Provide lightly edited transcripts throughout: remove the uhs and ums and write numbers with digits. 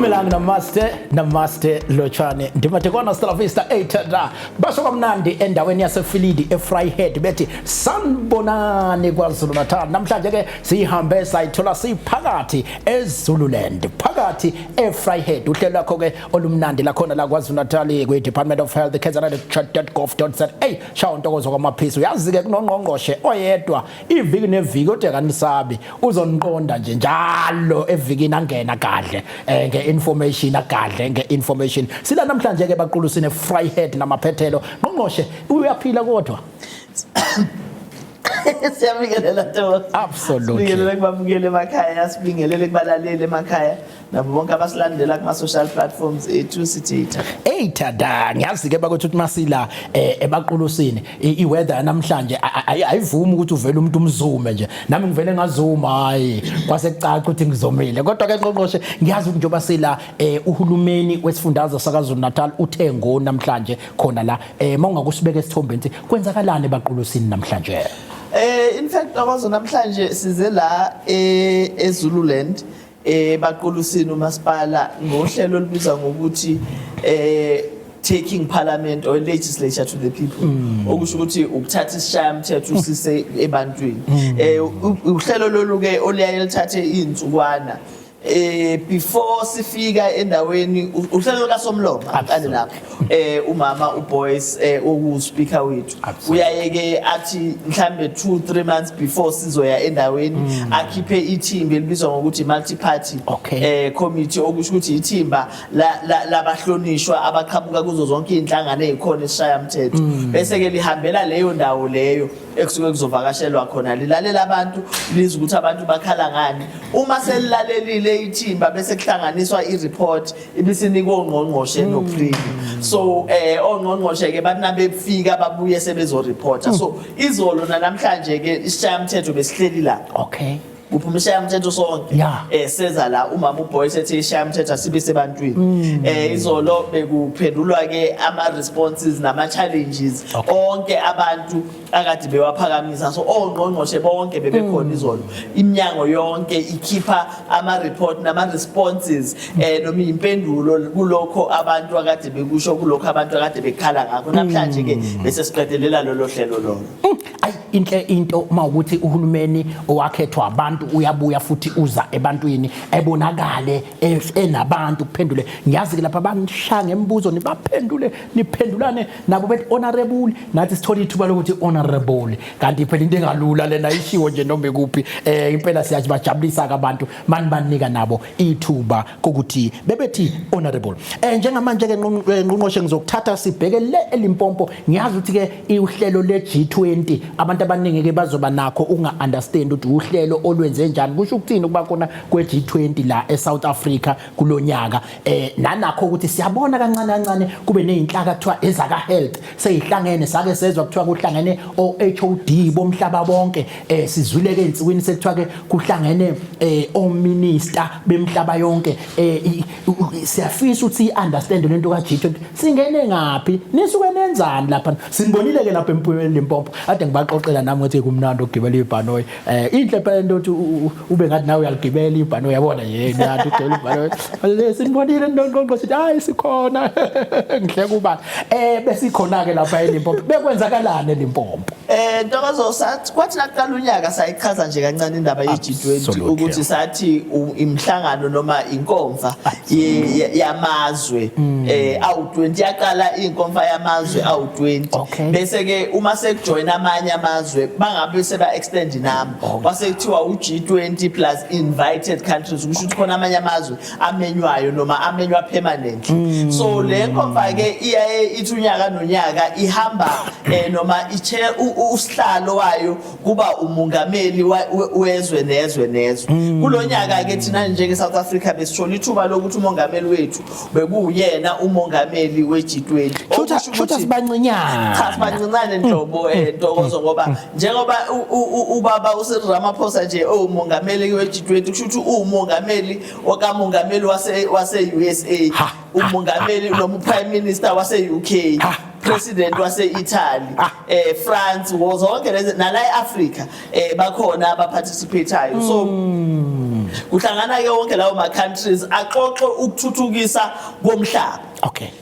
Dumelang, namaste, namaste, lotshani, ndimatekwana, hasta la vista, eyithanda basho kamnandi endaweni yaseFilidi eVryheid, bethi sanibonani KwaZulu Natal. Namhlanje ke sihambe sayithola siphakathi eZululand, phakathi eVryheid. Uhlelo lakho ke olumnandi lakhona la KwaZulu Natal kwi Department of Health, kzn.gov.za. Shawo Ntokozo kwaMaphisi. Uyazi ke kunongqongqoshe oyedwa iviki neviki odwa kanisabi, uzoniqonda nje njalo evikini, angena gadle nge-information, agadle nge-information. Sila namhlanje ke baqulusine Vryheid namaphethelo. Ngqongqoshe, uyaphila kodwa? Siyabingelela, Ntokozo. Absolutely. Sibingelele kubabukeli emakhaya, sibingelele kubalaleli emakhaya nabo bonke abasilandela kuma-social platforms ethu, sithi Eyithanda ngiyazi ke bakuthi ukuthi masila ebaqulusini, i-weather namhlanje ayivumi ukuthi uvele umuntu umzume nje. Nami ngivele ngazuma, hayi, kwase kucaca ukuthi ngizomile. Kodwa ke ngqongqoshe, ngiyazi ukuthi njengoba sila uhulumeni wesifundazwe sakaZulu Natal uthe ngo namhlanje khona la, mawungakusibeka esithombeni ukuthi kwenzakalani ebaqulusini namhlanje? In fact, Ntokozo, namhlanje size la eZululand, ebaqulusini umasipala, ngohlelo olubizwa ngokuthi taking parliament or legislature to the people, okusho ukuthi ukuthatha isishayamthetho usise ebantwini. Uhlelo lolu ke oluyaye lithathe izinsukwana before sifika endaweni, uhlelo kaSomlomo aqale lapho, umama uBoyce, oku speaker wethu, uyaye ke athi mhlambe 2 3 months before sizoya endaweni, akhiphe ithimba elibizwa ngokuthi multi party committee, okusho ukuthi ithimba labahlonishwa abaqhamuka kuzo zonke inhlangano ezikhona esishaya mthetho, bese ke lihambela leyo ndawo leyo ekusuke kuzovakashelwa khona, lilalela abantu, lizwe ukuthi abantu bakhala ngani. Uma selilalelile ithimba, bese kuhlanganiswa i-report, ibisinikwa ongqongqoshe noPremier. So ongqongqoshe ke bathi nabefika babuye sebezoreporta. So izolo namhlanje ke isishayamthetho besihleli la, kuphuma isishayamthetho sonke, seza la, umama uBoyce ethi isishayamthetho asibe sebantwini. Izolo bekuphendulwa ke ama responses nama challenges onke abantu akade bewaphakamisa. So ongqongqoshe bonke bebekhona izolo, iminyango yonke ikhipha ama report nama responses noma impendulo kulokho abantu akade bekusho, kulokho abantu akade bekhala ngakho. Namhlanje ke bese siqedelela lolo hlelo lolo. Ayi, inhle into mawukuthi uhulumeni owakhethwa abantu uyabuya futhi uza ebantwini, ebonakale enabantu kuphendule. Ngiyazi ke lapha banishaya ngemibuzo, nibaphendule, niphendulane nabo, bethi honorable, nathi sithola ithuba lokuthi honorable. Kanti phela into engalula lena ishiwo nje noma ikuphi. Impela siyajabulisa ke abantu mani banika nabo ithuba kokuthi bebethi honorable. Njengamanje ke ngqongqoshe, ngizokuthatha sibheke le eLimpopo. Ngiyazi ukuthi ke uhlelo le G20, abantu abaningi ke bazoba nakho ukunga understand ukuthi uhlelo olwenze njani, kusho ukuthini ukuba khona kwe G20 la eSouth Africa kulonyaka, nanakho ukuthi siyabona kancane kancane kube nezinhlaka kuthiwa ezaka health seyihlangene, sake sezwa kuthiwa kuhlangene o HOD bomhlaba bonke, sizwile ke ensukwini sekuthiwa ke kuhlangene o minister bemhlaba yonke. Siyafisa ukuthi understand lento ka G20, singene ngapi, nisuke nenzani lapha? Sinibonile ke lapha empumelelo Limpopo, ade ngibaxoxela nami ukuthi kumnandi ukugibela ibhanoyi. Inhle phela into ukuthi ube ngathi nawe uyaligibela ibhanoyi, yabona yini, yathi ugibela ibhanoyi le. Sinibonile nonqonqo, sithi hayi, sikhona. Ngihleka ubani? Besikhona ke lapha eLimpopo, bekwenzakalani eLimpopo? Ntokozo, sathi kwathi laqala unyaka sayichaza nje kancane indaba ye-G20, ukuthi sathi imihlangano noma inkomfa yamazwe awu-20. Yaqala inkomfa yamazwe awu-20, bese ke uma sekujoyina amanye amazwe, bangabe seba extend number, kwase kuthiwa u-G20 plus invited countries, kusho ukuthi khona amanye amazwe amenywayo noma amenywa permanently. So le nkomfa ke iyaye ithi unyaka nonyaka ihamba noma iche usihlalo wayo kuba umongameli wezwe nezwe nezwe. Kulonyaka ke thina njenge South Africa besithola ithuba lokuthi umongameli wethu bekuwuyena umongameli we-G20. Shutha Okusho shutha sibancinyana. Cha, sibancincane nhlobo, Ntokozo, ngoba njengoba ubaba uCyril Ramaphosa nje owumongameli we-G20, kusho ukuthi uwumongameli okamongameli wase USA, umongameli noma uprime minister wase UK, president wase Italy, France, wo zonke lezi, nala eAfrica bakhona abaparticipatayo. So Kuhlangana ke wonke lawo ma countries axoxe ukuthuthukisa komhlaba.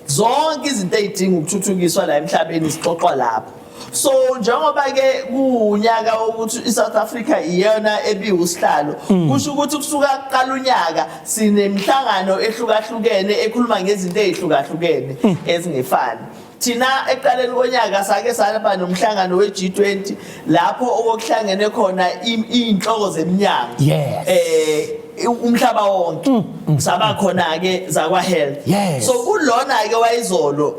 Zonke izinto ezidinga ukuthuthukiswa la emhlabeni zixoxwa lapho. So njengoba ke kunyaka wokuthi iSouth Africa iyona ebiwusihlalo, kusho ukuthi kusuka kuqala unyaka sinemihlangano ehlukahlukene ekhuluma ngezinto ezihlukahlukene ezingefani. Thina ekuqaleni konyaka sake saba nomhlangano we-G20 lapho okuhlangene khona iy'nhloko zeminyango umhlaba wonke, saba khona ke zakwa health. So kulona ke wayizolo,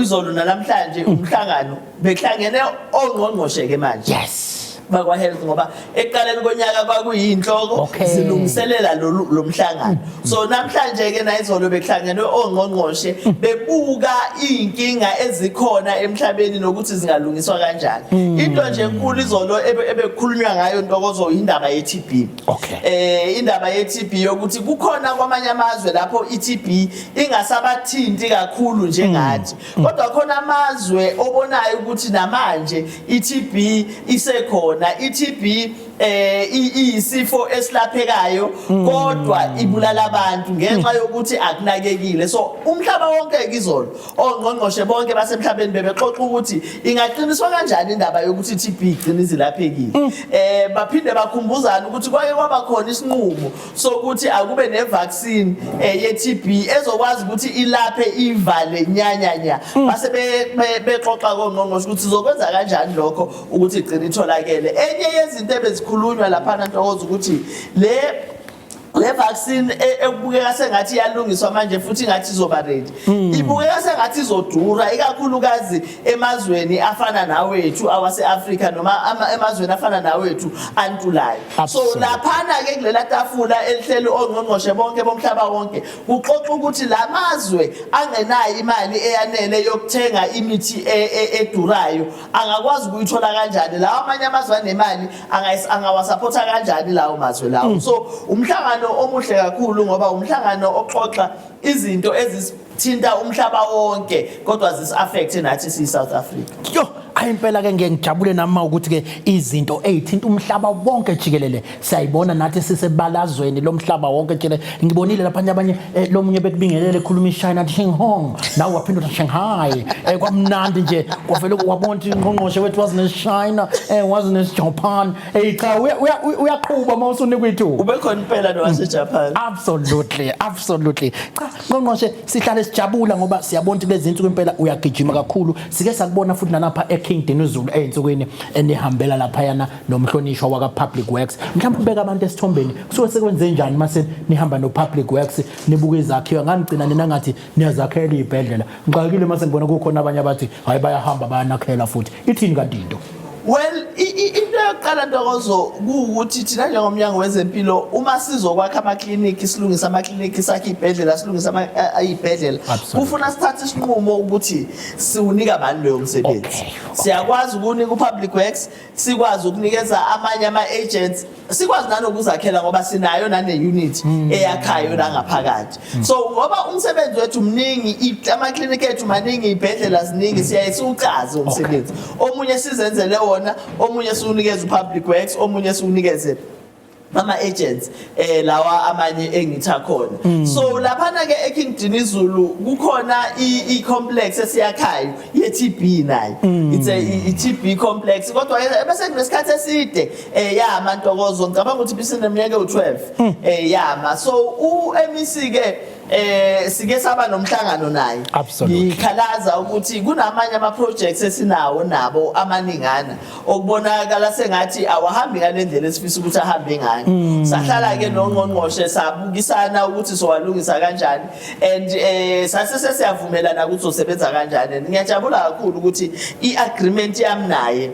izolo namhlanje umhlangano bekuhlangene ongqongqoshe ke manje bakwa health, ngoba ekuqaleni konyaka kwakuyinhloko zilungiselela lo mhlangano. So namhlanje ke nayizolo bekuhlangene ongqongqoshe bebuka inkinga ezikhona emhlabeni nokuthi zingalungiswa kanjani. Into nje enkulu izolo ebekukhulunywa ngayo, Ntokozo, indaba ye-TB. Indaba ye-TB yokuthi kukhona kwamanye amazwe lapho i-TB ingasabathinti kakhulu njengathi, kodwa khona amazwe obonayo ukuthi namanje i-TB isekhona. I-TB iyisifo esilaphekayo kodwa ibulala abantu ngenxa yokuthi akunakekile. So umhlaba wonke izolo ongqongqoshe bonke basemhlabeni bebexoxa ukuthi ingaqiniswa kanjani indaba yokuthi i-TB igcine izilaphekile. Baphinde bakhumbuzana ukuthi kwake kwaba khona isinqumo sokuthi akube ne-vaccine ye-TB ezokwazi ukuthi ilaphe, ivale nyanyanya. Base bexoxa kongqongqoshe ukuthi sizokwenza kanjani lokho ukuthi igcine itholakele. Enye yezinto ebezikhulunywa laphana, Ntokozo, ukuthi le vaccine ekubukeka sengathi iyalungiswa manje futhi ingathi izoba ready, ibukeka sengathi izodura, ikakhulukazi emazweni afana nawethu awase-Afrika noma emazweni afana nawethu antulayo. So laphana ke kulela tafula elihleli ongqongqoshe bonke bomhlaba wonke kuxoxa ukuthi la mazwe angenayo imali eyanele yokuthenga imithi edurayo angakwazi ukuyithola kanjani, lawa amanye amazwe anemali angawasupporta kanjani lawo mazwe lawo. So umhlangano omuhle kakhulu ngoba umhlangano oxoxa izinto ezisithinta umhlaba wonke kodwa zisi-affect nathi siyi-South Africa. Yo, ayi impela ke ngeke ngijabule nami ukuthi ke izinto ezithinta umhlaba wonke jikelele siyayibona nathi sisebalazweni lomhlaba wonke jikelele. Ngibonile lapha abanye, lomunye bekubingelele ekhuluma iShayina, athi "Sheng Hong", nawe waphinda uthi "Shanghai". Kwamnandi nje, kwavele wabona ukuthi ingqongqoshe wethu wazi nesiShayina, wazi nesiJapan. Cha, uyaqhuba uma usunikwa ithuba. Ube khona impela nowaseJapan. Absolutely, absolutely. Cha ngqongqoshe, sihlale sijabula ngoba siyabona ukuthi lezi insuku impela uyagijima kakhulu. Sike sakubona futhi nalapha eKing Dinuzulu eyinsukwini enihambela laphayana nomhlonishwa waka Public Works. Mhlawumbe ubeka abantu esithombeni, kusuke sekwenze njani mase nihamba no Public Works nibuka izakhiwo? Ngangigcina nina ngathi niyazakhela izibhedlela. Ngixakekile mase ngibona kukhona abanye abathi hayi, bayahamba bayanakhela futhi. Ithini kanti into? Well, into yokuqala, Ntokozo, kuwukuthi thina njengomnyango wezempilo uma sizokwakha amaklinikhi, silungise amaklinikhi, sakhe iy'bhedlela, silungise iy'bhedlela, kufuna sithathe isinqumo ukuthi siwunika bani loyo msebenzi. Siyakwazi ukunika u-Public Works, sikwazi ukunikeza amanye ama-agents, sikwazi nanokuzakhela ngoba sinayo nane-unit eyakhayo langaphakathi. So ngoba umsebenzi wethu mningi, amaklinikhi ethu maningi, iy'bhedlela ziningi, siyaye siwucaze umsebenzi. Omunye sizenzele wona, omunye siwunikeze u-Public Works, omunye siwunikeze ama-agents lawa amanye engitha khona. So laphana ke eKing Dinizulu kukhona i-complex esiyakhayo ye-TB nayo. It's a i-TB complex, kodwa ke bese kunesikhathi eside yama, Ntokozo. Ngicabanga ukuthi bisineminyaka ewu-12 yama. So u-MEC ke sike saba nomhlangano naye, ngikhalaza ukuthi kunamanye ama projects esinawo nabo amaningana okubonakala sengathi awahambi ngale ndlela esifisa ukuthi ahambe ngayo. Sahlala ke nongqongqoshe sabukisana ukuthi sowalungisa kanjani and sase sesiyavumelana ukuthi sosebenza kanjani. And ngiyajabula kakhulu ukuthi i-agreement yami naye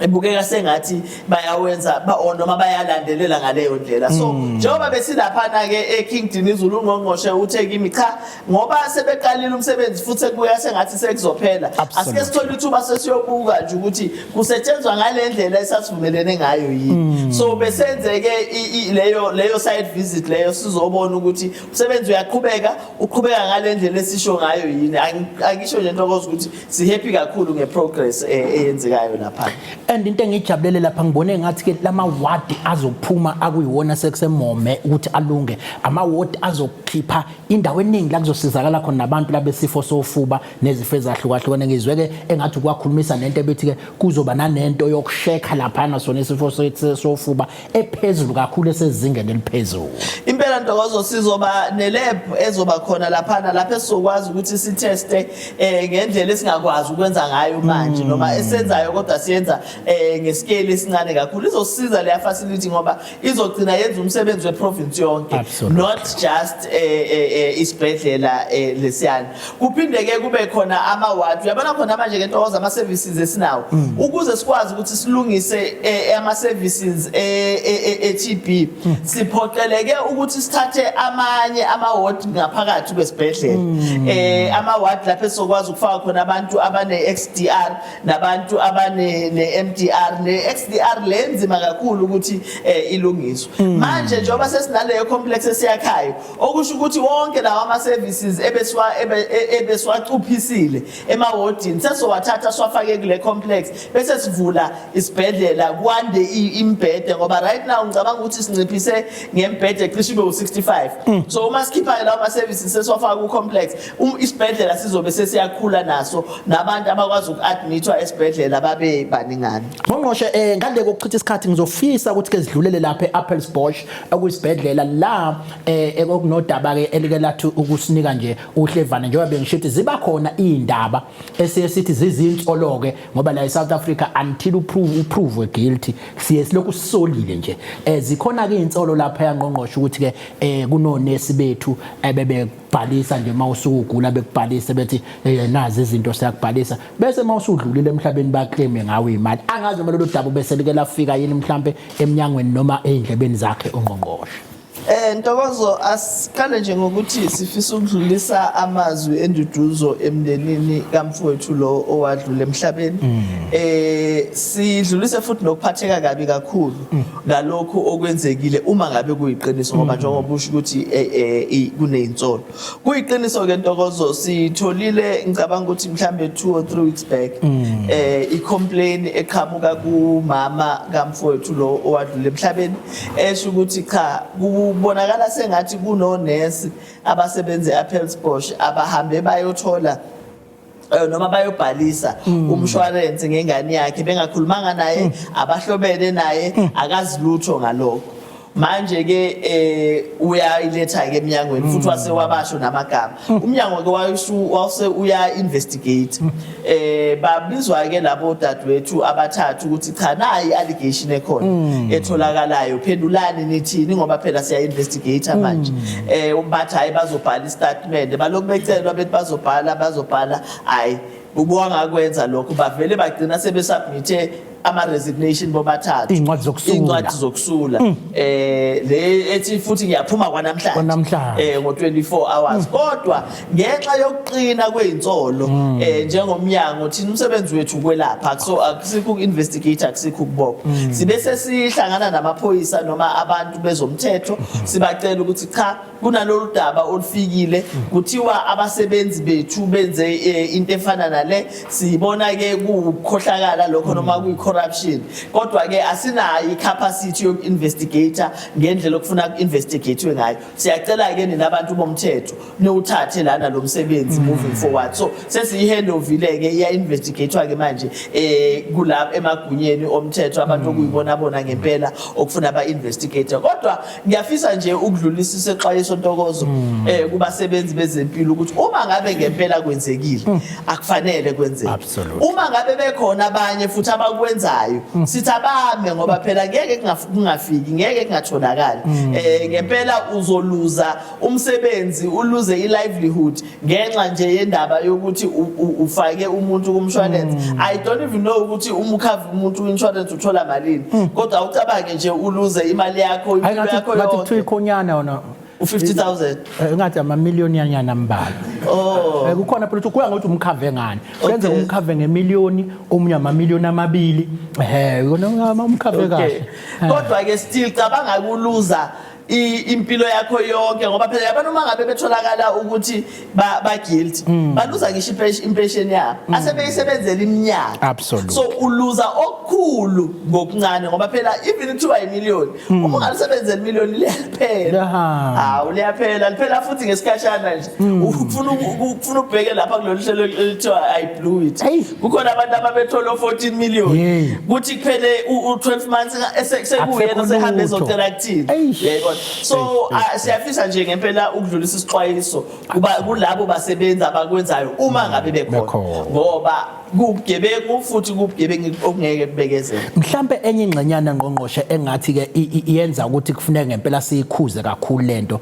ebukeka sengathi bayawenza ba or noma bayalandelela ngaleyo ndlela. So njengoba besilaphana ke eKing Dinizulu, ungqongqoshe uthe kimi, cha, ngoba sebeqalile umsebenzi futhi sekubuya sengathi sekuzophela, asike sithole ithuba sesiyobuka nje ukuthi kusetshenzwa ngale ndlela esasivumelene ngayo yini. So besenze ke leyo site visit leyo, sizobona ukuthi umsebenzi uyaqhubeka, uqhubeka ngale ndlela esisho ngayo yini. Angisho nje, Ntokozo, ukuthi si happy kakhulu ngeprogress eyenzekayo lapha. And into engijabulele lapha, ngibone ngathi ke lama ward azophuma akuyiwona sekusemome ukuthi alunge, ama ward azokhipha indawo eningi la kuzosizakala khona nabantu labesifo sofuba nezifo ezahlukahlukene. Ngizwe ke engathi kwakhulumisa nento ebethi ke kuzoba nanento yokushekha laphana sona isifo sofuba ephezulu kakhulu, esezingeni eliphezulu. Impela Ntokozo, sizoba ne-lab ezoba khona laphana, lapho esizokwazi ukuthi sitheste ngendlela esingakwazi ukwenza ngayo manje, noma esenzayo kodwa siyenza nge-scale esincane kakhulu. Izosiza leya facility ngoba izogcina yenza umsebenzi we-province yonke, not just isibhedlela lesiyana. Kuphinde ke kube khona ama-ward. Uyabona khona manje ke Ntokozo, ama-services esinawo, ukuze sikwazi ukuthi silungise ama-services e-TB, siphoqeleke ukuthi sithathe amanye ama-ward ngaphakathi kwesibhedlela, ama-ward lapho esizokwazi ukufaka khona abantu abane-XDR nabantu abane ne-MDR. Ne-XDR lenzima kakhulu ukuthi ilungiswe. Manje njengoba sesinaleyo complex esiyakhayo, okusho ukuthi wonke lawa ama-services ebesiwacuphisile emawodini sesowathatha siwafake kule complex, bese sivula isibhedlela, kwande imibhede, ngoba right now ngicabanga ukuthi sinciphise ngembhede cishe ibe u-65. So uma sikhipha lawa ma-services sesiwafaka ku-complex, isibhedlela sizobe sesiyakhula naso, nabantu abakwazi uku-admithwa esibhedlela babe baningana. Ngqongqoshe, ngale kokuchitha isikhathi, ngizofisa ukuthi ke sidlulele lapha eAppelsbosch, okuyisibhedlela la okunodaba ke elike lathi ukusinika nje uhlevane, njengoba bengisho ukuthi ziba khona izindaba esiye sithi zizinsolo ke, ngoba la eSouth Africa until u-prove guilty siye silokhu sisolile nje. Zikhona ke insolo lapha yangqongqoshe ukuthi ke kunonesi bethu ebebebhalisa nje mawusugula, bekubhalise bethi nazi izinto siyakubhalisa, bese mawusudlulile emhlabeni ba-claim ngawe imali. Angazi noma lolu daba bese like lafika yini mhlambe eminyangweni noma ey'ndlebeni zakhe ungqongqoshe. Ntokozo, asiqale nje ngokuthi sifisa ukudlulisa amazwi enduduzo emndenini kamfowethu lo owadlula emhlabeni. Sidlulise futhi nokuphatheka kabi kakhulu ngalokhu okwenzekile, uma ngabe kuyiqiniso, ngoba njengoba usho ukuthi kunezinsolo. Kuyiqiniso ke Ntokozo, sitholile, ngicabanga ukuthi mhlambe 2 or 3 weeks back, i-complaint eqhamuka kumama kamfowethu lo owadlula emhlabeni, esho ukuthi cha, kubonakala sengathi kunonesi abasebenza e-Appelsbosch abahambe bayothola noma bayobhalisa umshwalense ngengane yakhe bengakhulumanga naye, abahlobene naye, akazi lutho ngalokho. Manje ke uyayiletha ke eminyangweni futhi wase wabasho namagama. Umnyango ke wase uya investigate. Babizwa ke labo dadewethu abathathu ukuthi cha, nayi allegation ekhona etholakalayo, phendulani nithini, ngoba phela siya investigate manje. Umbathi hayi, bazobhala istatement. Balokhu becelwa bethi bazobhala, bazobhala, hayi, ubuwa ngakwenza lokho, bavele bagcina sebesubmithe ama resignation bobathathu. Iy'ncwadi zokusula. Iy'ncwadi zokusula, le ethi futhi ngiyaphuma kwanamhlanje. Kwanamhlanje. Ngo 24 hours. Kodwa ngenxa yokuqina kwezinsolo, njengomnyango thina umsebenzi wethu ukwelapha, so akusikho uku-investigate, akusikho ukubopha. Sibe sesihlangana namaphoyisa noma abantu bezomthetho, sibacela ukuthi cha, kunalolu daba olufikile, kuthiwa abasebenzi bethu benze into efana nale. Sibona ke kukhohlakala lokho noma kuyi-corruption, kodwa ke asinayo i-capacity yoku-investigate ngendlela okufuna ku-investigatewe ngayo. Siyacela ke nina abantu bomthetho niwuthathe lana lo msebenzi moving forward. So sesiyi-handovile ke, iya-investigatwa ke manje kulapho emagunyeni omthetho, abantu okuyibona bona ngempela okufuna ba-investigate. Kodwa ngiyafisa nje ukudlulisa isexwayiso Ntokozo kubasebenzi bezempilo ukuthi uma ngabe ngempela kwenzekile, akufanele kwenzeke. Uma ngabe bekhona abanye futhi abakwenzayo, sithi abame, ngoba phela ngeke kungafiki, ngeke kungatholakali. Ngempela uzoluza umsebenzi, uluze i-livelihood ngenxa nje yendaba yokuthi ufake umuntu kumshwalense. I don't even know ukuthi uma ukhava umuntu ku-insurance uthola malini, kodwa ucabange nje uluze imali yakho, Hayi, impilo ngathi yakho ngathi kuthiwa yonke. ikhonyana yona. U-50,000. Ngathi amamiliyoni yanyana ambalwa. Oh. Kukhona phela ukuthi kuya ngokuthi umkhave ngani. Kuyenzeka umkhave ngemiliyoni, omunye amamiliyoni 2. Yona umkhave kahle. Kodwa ke still cabanga kuluza Impilo yakho yonke, ngoba phela yabona uma ngabe betholakala ukuthi ba guilty, baluza ngisho impesheni yabo asebeyisebenzela iminyaka. So uluza okukhulu ngokuncane, ngoba phela even kuthiwa imiliyoni, uma ungalisebenzela imiliyoni liyaphela. Liyahamba. Hawu, liyaphela, liphela futhi ngesikhashana nje. Ufuna ubheke lapha kulolu hlelo elithiwa "I Blew It". Hey. Kukhona abantu ababethola 14 million, Hey. kuthi kuphele u-12 months sekuyena Akusekho sehambe lutho. ezocela kuthini. Eish. Yayibona, so Eish, eish. siyafisa nje ngempela ukudlulisa isixwayiso kuba kulabo basebenzi abakwenzayo uma ngabe bekhona, Bekhona. ngoba kubugebengu futhi kubugebengu okungeke kubekezele. Mhlambe enye ingxenyana, ngqongqoshe, engathi ke iyenza ukuthi kufuneke ngempela siyikhuze kakhulu lento,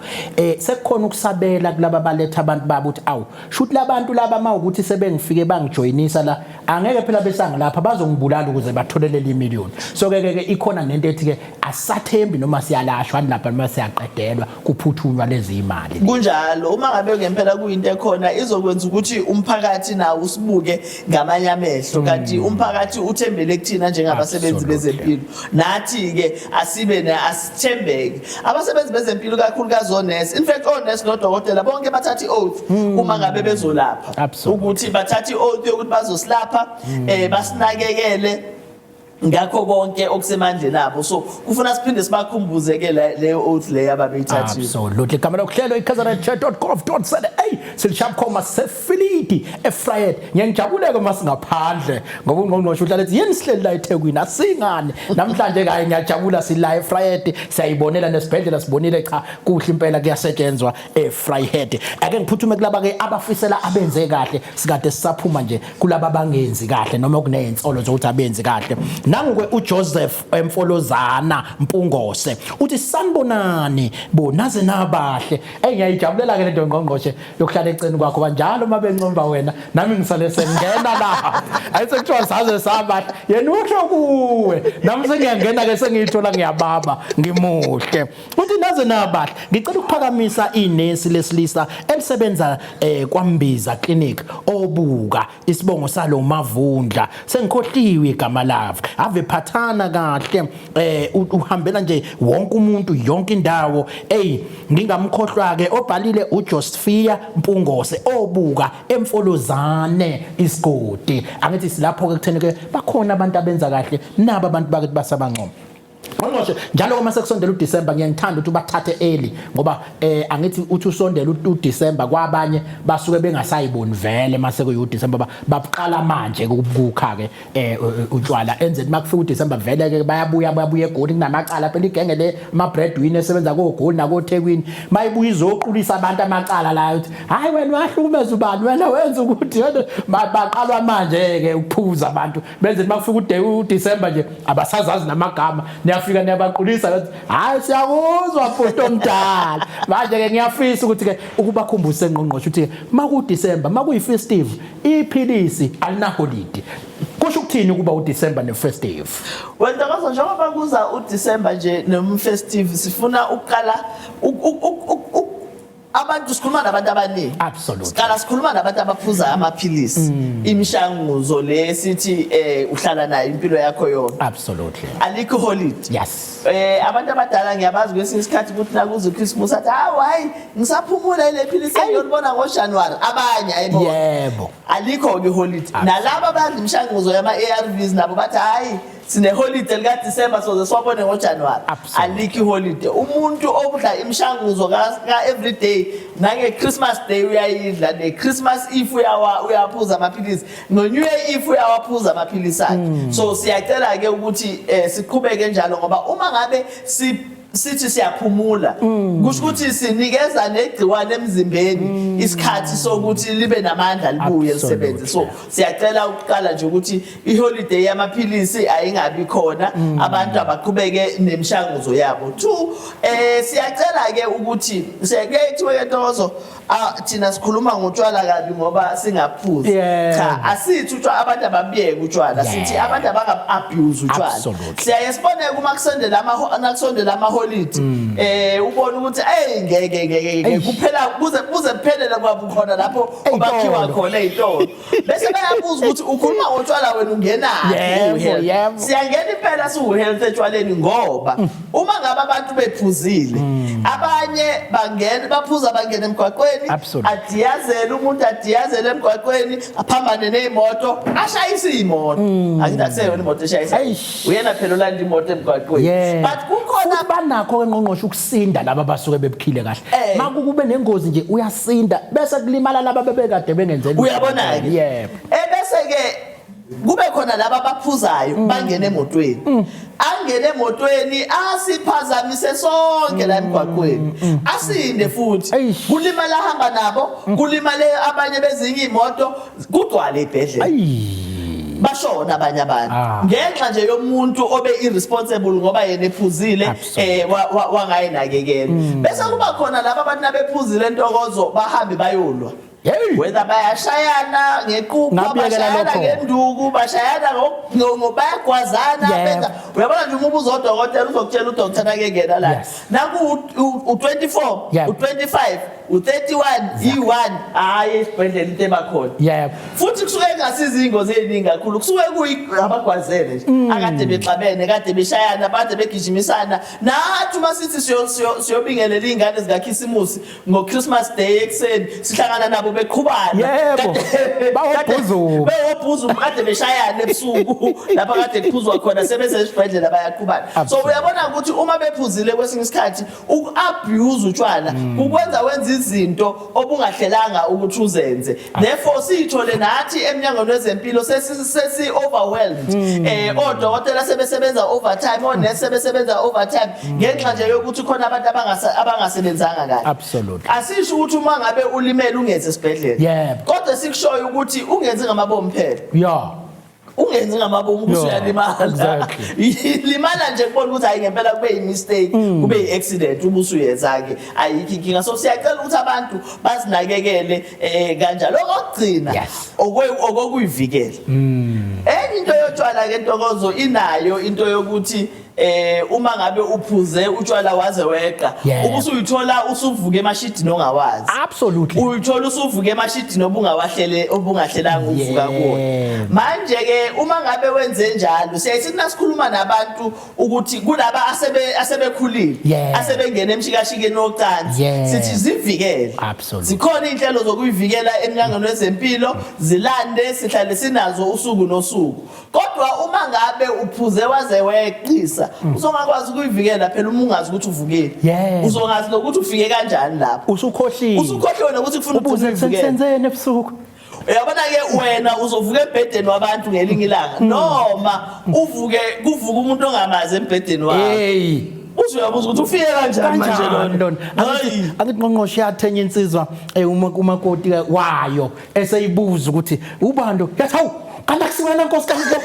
sekukhona ukusabela kulaba baletha abantu babo ukuthi awu, shuthi labantu laba mawukuthi sebengifike bangijoyinisa la, angeke phela besangilapha, bazongibulala ukuze batholelele imillion. So ke ikhona nento ethi ke asathembi noma siyalashwa lapha noma siyaqedelwa, kuphuthunywa lezi imali. Kunjalo, uma ngabe ngempela kuyinto ekhona izokwenza ukuthi umphakathi nawo usibuke ngamanye amehlo, kanti umphakathi uthembele kuthina njengabasebenzi bezempilo. Nathi ke asibe ne asithembeke abasebenzi bezempilo, kakhulukazi onesi. In fact, onesi nodokotela bonke bathatha i-oath uma ngabe bezolapha, ukuthi bathatha i-oath yokuthi bazosilapha, basinakekele ngakho konke okusemandleni abo. So kufuna siphinde sibakhumbuze ke leyo oath leyo ababeyithathile. Absolutely. Igama lokuhlelo ikzn.gov.za. Silishaya sefilidi eVryheid. Ngiyangijabuleka uma singaphandle ngoba ungqongqoshe uhlala ethi yini sihleli la eThekwini, asingani. Namhlanje kayi ngiyajabula, sila eVryheid, siyayibonela nesibhedlela, sibonile, cha, kuhle impela, kuyasetshenzwa eVryheid. Ake ngiphuthume kulaba ke abafisela abenze kahle, sikade sisaphuma nje kulaba abangenzi kahle noma kunezinsolo zokuthi abenzi kahle. Nangu ke uJoseph Emfolozana Mpungose uthi, "Sanibonani bo, naze nabahle." Ey, ngiyayijabulela ke lento, ngqongqoshe, yokuhlala eceleni kwakho kanjalo uma bencomba wena, nami ngisale sengena lapha, ayisekuthiwa saze sabahle, yena usho kuwe, nami sengiyangena ke, sengiyithola ngiyababa ngimuhle. Uthi, "Naze nabahle, ngicela ukuphakamisa inesi lesilisa elisebenza kwaMbiza Clinic obuka, isibongo salo Mavundla, sengikhohliwe igama lavo. Ave phathana kahle, uhambela nje wonke umuntu yonke indawo. Ey, ngingamkhohlwa ke obhalile uJosphia Mpungose obuka eMfolozane isigodi." Angithi silapho ke kutheni ke bakhona abantu abenza kahle, naba abantu bakithi basabancoma. Ngqongqoshe, njalo uma sekusondela uDecember ngiye ngithanda ukuthi ubathathe early, ngoba angithi uthi usondela uDecember, kwabanye basuke bengasayiboni vele mase kuyi uDecember, baqala manje ukukha ke utshwala, enzeni makufika uDecember vele ke bayabuya eGoli, kunamacala phela, igenge le ama breadwinner esebenza koGoli nakoThekwini, mayibuya izoqulisa abantu amacala la, uthi hayi wena wahlukumeza ubani, wena wenza ukuthi wena, baqalwa manje ke ukuphuza abantu, benze makufika uDecember nje abasazazi namagama, niyafika niyabaqulisa, bathi hayi siyakuzwa bhuti omdala. Manje ke ngiyafisa ukuthi ke ukubakhumbuse, ngqongqoshe, ukuthi maku December, makuyi festive, iphilisi alina holiday. Kusho ukuthini ukuba uDecember ne festive? Wena Ntokozo, njengoba kuza uDecember nje nomfestive, sifuna ukuqala abantu, sikhuluma nabantu abaningi. Siqala sikhuluma nabantu abaphuza amaphilisi, imishanguzo le sithi uhlala nayo impilo yakho yonke. Alikho holiday. Abantu abadala ngiyabazi kwesinye isikhathi ukuthi nakuze uChristmas athi, "Hawu, hayi, ngisaphumula ile philisi, engiyolibona ngoJanuary." Abanye ayibona. Alikho ke holiday. Nalabo abadla imishanguzo yama ARVs nabo bathi hayi, sine holiday lika December, soze siwabone ngoJanuary. Alikho iholiday. Umuntu obudla imishanguzo ka every day, nange Christmas day uyayidla, ne Christmas Eve uyawa uyaphuza amaphilisi, no New Year Eve uyawaphuza amaphilisi akhe. So siyacela ke ukuthi siqhubeke njalo, ngoba uma ngabe sithi siyaphumula, kusho ukuthi sinikeza negciwane emzimbeni isikhathi sokuthi libe namandla, libuye lisebenze. So siyacela ukuqala nje ukuthi iholiday yamaphilisi ayingabi khona, abantu abaqhubeke nemishanguzo yabo. Two, siyacela ke ukuthi siyake kuthiwe ke, Ntokozo, thina sikhuluma ngotshwala kabi ngoba singaphuzi. Cha, asithi utshwala abantu ababiyeke utshwala, sithi abantu abanga abuse utshwala. Siyaye sibone uma kusondela ama nakusondela ama holiday, ubone ukuthi hey, ngeke ngeke ngeke, kuphela kuze kuphelele kwabo khona lapho obakhiwa khona ezitolo, bese bayabuza ukuthi ukhuluma ngotshwala wena ungenaphi? Siyangena impela siwu health etshwaleni, ngoba uma ngabe abantu bephuzile, Abanye bangena, baphuza, bangena emgwaqweni. Adiyazele umuntu, adiyazele emgwaqweni, aphambane ney'moto, ashayise iy'moto. Angithi akuseyona imoto eshayisa, Eish. uyena phela olanda imoto emgwaqweni. But kukhona Futhi banakho ke, ngqongqoshe, ukusinda laba basuke bebukhile kahle. Makukube nengozi nje, uyasinda, bese kulimala laba bebekade bengenzeli. Uyabona-ke? Yebo. Ebese ke kube khona laba abaphuzayo, bangena emotweni, angene emotweni, asiphazamise sonke la emgwaqweni, asinde futhi. Eish. Kulimala hamba nabo, kulimale abanye bezinye imoto, kugcwale ibhedlela. Bashona abanye abantu ngenxa nje yomuntu obe irresponsible ngoba yena ephuzile, wangayinakekela. Bese kuba khona laba abantu nabephuzile, entokozo, bahambe bayolwa. Whether bayashayana ngequpha, Ngabuyekela bashayana lokho. ngenduku, bashayana bayagwazana. Benza, uyabona nje, uma ubuza udokotela, uzokutshela udokotela ake ngena la. Naku u-24, u-25, u-31, i-1, hhayi, esibhedlela into ebakhona. Futhi kusuke kungasiza iy'ngozi ey'ningi kakhulu, kusuke kuyi abagwazele nje, akade bexabene, kade beshayana, bade begijimisana. Nathi uma sithi siyobingelela iy'ngane zikaKhisimusi ngo-Christmas Day ekuseni, sihlangana nabo beqhubana. Bawobhuzuka. Bewobhuzuka, kade beshayana ebusuku lapha kade kuphuzwa khona, sebesesibhedlela bayaqhubana. So uyabona ukuthi uma bephuzile, kwesinye isikhathi uku-abuse utshwala kukwenza wenza izinto obungahlelanga ukuthi uzenze. Therefore siyithole nathi emnyangweni wezempilo sesi overwhelmed, odokotela sebesebenza overtime, onesi sebesebenza overtime, ngenxa nje yokuthi khona abantu abangasebenzanga kahle. Asisho ukuthi uma ngabe ulimele ungenze esibhedlela, kodwa sikushoyo ukuthi ungenzi ngamabomu phela. Ungenzi ngamabomu ukuthi uyalimala. Limala nje kubona ukuthi hayi, ngempela kube yi-mistake, kube yi-accident, ubusuyenza-ke, ayikho inkinga. So siyacela ukuthi abantu bazinakekele kanjalo. Okokugcina, okokuyivikela, enye into yotshwala-ke, Ntokozo, inayo into yokuthi uma ngabe uphuze utshwala waze weqa, ubusuyithola usuvuka emashidini ongawazi. Uyithola usuvuka emashidini obungawahlele, obungahlelanga ukuvuka kuwona. Manje ke uma ngabe wenze njalo, siyayithi nasikhuluma nabantu ukuthi kulaba asebekhulile, asebengena emshikashikeni wocansi, sithi zivikele. Zikhona iy'nhlelo zokuyivikela emnyangweni wezempilo, zilande, sihlale sinazo usuku nosuku. Kodwa uma ngabe uphuze waze weqisa, uzongakwazi ukuyivikela phela uma ungazi ukuthi uvukile. Uzongazi nokuthi ufike kanjani lapho. Usukhohliwe. Usukhohliwe nokuthi kufuna ubuze ukuyivikela. Senzeni ebusuku? Uyabona-ke, wena uzovuka embhedeni wabantu ngelinye ilanga, noma uvuke kuvuka umuntu ongamazi embhedeni wakho. Uze uyabuza ukuthi ufike kanjani manje Kanjani lona. lona? Hayi. Angithi, ngqongqoshe, yathenye insizwa umakoti wayo eseyibuza ukuthi ubani lo, yathi, "Hawu, kanti akusiwena nkosikazi lo,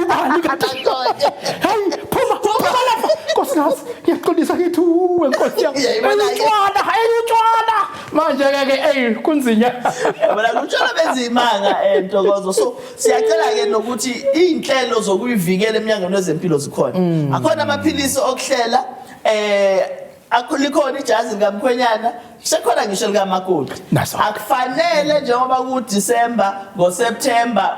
ubani kanti? Hayi, phuma, phuma lapha, nkosikazi, ngiyaxolisa." Ngithi uwe, nkosi yami. Uyayibona-ke. Utshwala, hey, utshwala manje ke ke, ey, kunzinya. Yabona, utshwala benza imanga, Ntokozo. So siyacela ke nokuthi iy'nhlelo zokuyivikela emnyangweni wezempilo zikhona. Akhona amaphilisi okuhlela, likhona ijazi likamkhwenyana, sekhona ngisho likamakoti. Naso. Akufanele njengoba ku-December, ngoSeptember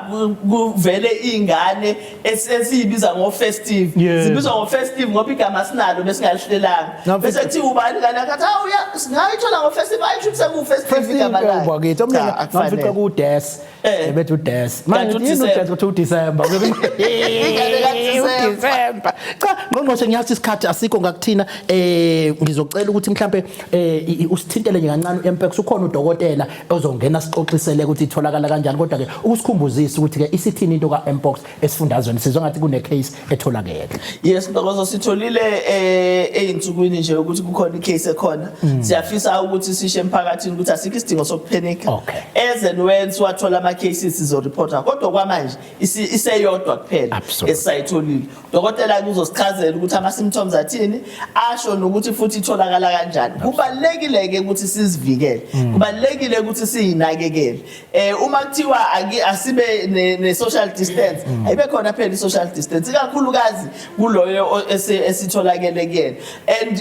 kuvele iy'ngane esiyibiza ngo-festive. Zibizwa ngo-festive ngoba igama sinalo, besingalihlelanga. Bese kuthiwa ubani ngane akathi, "Hawu, ya singayithola ngo-festive, ayisho ukuthi seku-festive igama layo." Bakithi, omunye Cha, ngamfica akufanele. ku-des bethi udes manje Kanti yini uDecember. udes? Kuthi uDecember. Ingane kaDecember. uDecember. Cha, ngqongqoshe, ngiyazi isikhathi asikho ngakuthina. Ngizocela ukuthi mhlambe usithintele nje kancane uMpox. Ukhona udokotela ozongena sixoxisele ukuthi itholakala kanjani, kodwa ke ukusikhumbuzisa ukuthi ke isithini into kaMpox esifundazweni. Sizwe ngathi kune case etholakele. Yes, Ntokozo, sitholile eyinsukwini nje ukuthi kukhona icase ekhona. Siyafisa ukuthi sishe emphakathini ukuthi asikho isidingo sokuphenika. As and when siwathola ama cases, sizoreporta, kodwa kwamanje iseyodwa kuphela esisayitholile. Dokotela uzosichazela ukuthi ama symptoms athini, asho nokuthi futhi itholakala kanjani. Kubalekile ke. Ukuthi sizivikele, kubalulekile ukuthi siyinakekele. Uma kuthiwa asibe ne social distance, ayibe khona phela i social distance, ikakhulukazi kuloyo esitholakele kuyena. And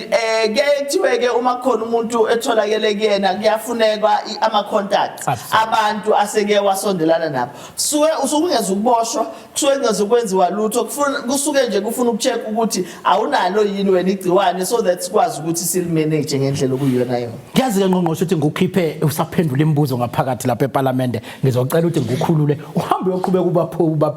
kuyaye kuthiwe ke uma kukhona umuntu etholakele kuyena, kuyafuneka ama contacts, abantu aseke wasondelana nabo. Suke usuke ungeze ukuboshwa, kusuke kungeze ukwenziwa lutho, kusuke nje kufuna ukucheck ukuthi awunalo yini wena igciwane, so that sikwazi ukuthi silimanage ngendlela okuyiyona yona. Ngiyazi-ke, ngqongqoshe, ukuthi ngukhiphe usaphendula imibuzo ngaphakathi lapha eParliament. Ngizocela ukuthi ngukhulule uhambe uyoqhubeka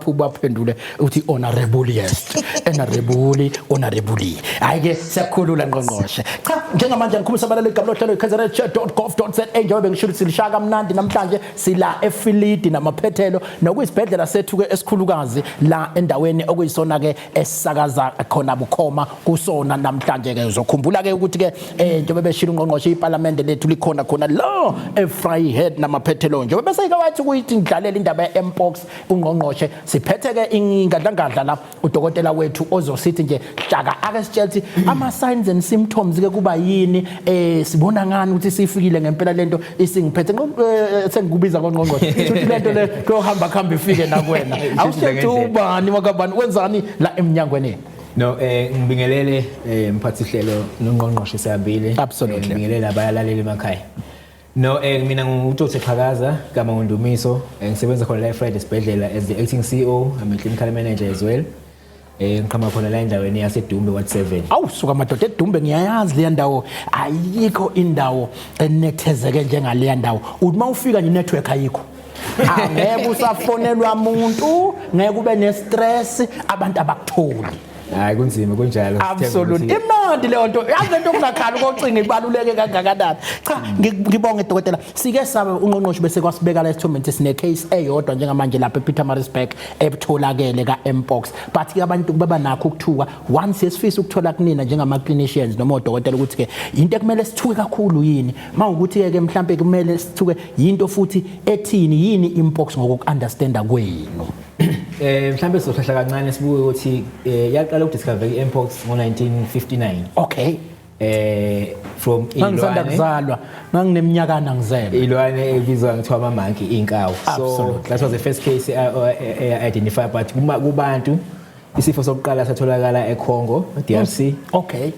ubaphendule, uthi honorable, yes, honorable, honorable. Hayi-ke, siyakukhulula, ngqongqoshe. Cha, njengamanje ngikhulumisa abalaleli, igama lohlelo i-kzn.gov.za. Njengoba bengishilo ukuthi silishaya kamnandi namhlanje, sila eFilidi namaphethelo, nokuyisibhedlela sethu-ke esikhulukazi la endaweni, okuyisona-ke esisakaza khona bukhoma kusona namhlanje-ke. Uzokhumbula-ke ukuthi-ke njengoba beshilo ungqongqoshe, iPalamende lethu likhona khona lo eVryheid namaphethelo. Njengoba bese-ke wathi ukuthi ngidlalela indaba ye-mpox ungqongqoshe, siphethe-ke ingadlangadla la udokotela wethu ozosithi nje hlaka ake sitshele ukuthi ama-signs and symptoms-ke kuba yini, sibona ngani ukuthi sifikile ngempela lento isingiphethe. Sengikubiza ngongqongqoshe ukuthi lento le kuyohamba kuhambe ifike nakwena. Awusitshele ukuthi ubani wakabani, wenzani la eminyangweni? No, ngibingelele mphathi hlelo nongqongqoshe siyabile. Ngibingelele abalaleli emakhaya. No, mina nguTothe Xhakaza kama ngundumiso, ngisebenza khona la eVryheid esibhedlela as the acting CEO, I'm a clinical manager as well. Ngiqhamuka khona la endaweni yaseDumbe, Ward 7. Awu suka madoda, eDumbe ngiyayazi leya ndawo. Ayikho indawo enethezeke njengaleya ndawo. Uthi uma ufika nje, network ayikho, angeke usafonelwa muntu, ngeke ube ne-stress, abantu abakutholi. Hayi, kunzima kunjalo. Absolutely, imnandi leyo nto. Yazi lento kungakhali kocinga ibaluleke kangakanani. Cha, ngibonge dokotela. Sike sabe ungqongqoshe bese kwasibeka la esithombeni, sine case eyodwa njengamanje lapha ePietermaritzburg ebutholakele ka Mpox, but ke abantu baba nakho ukuthuka. Once sesifisa ukuthola kunina njengama clinicians noma odokotela ukuthi ke into ekumele sithuke kakhulu yini, mawukuthi ke mhlambe kumele sithuke yinto futhi ethini, yini impox ngoku-understanda kwenu? Mhlambe sizohlahla kancane sibuke ukuthi yaqala ukudiscover i-mpox ngo-1959. From Ngangisanda ilwane kuzalwa, ngangineminyakana ngizelwe. Ilwane ebizwa ngithiwa ama-monkey, inkawu. So that was the first case identified, but kubantu isifo sokuqala satholakala eCongo, DRC,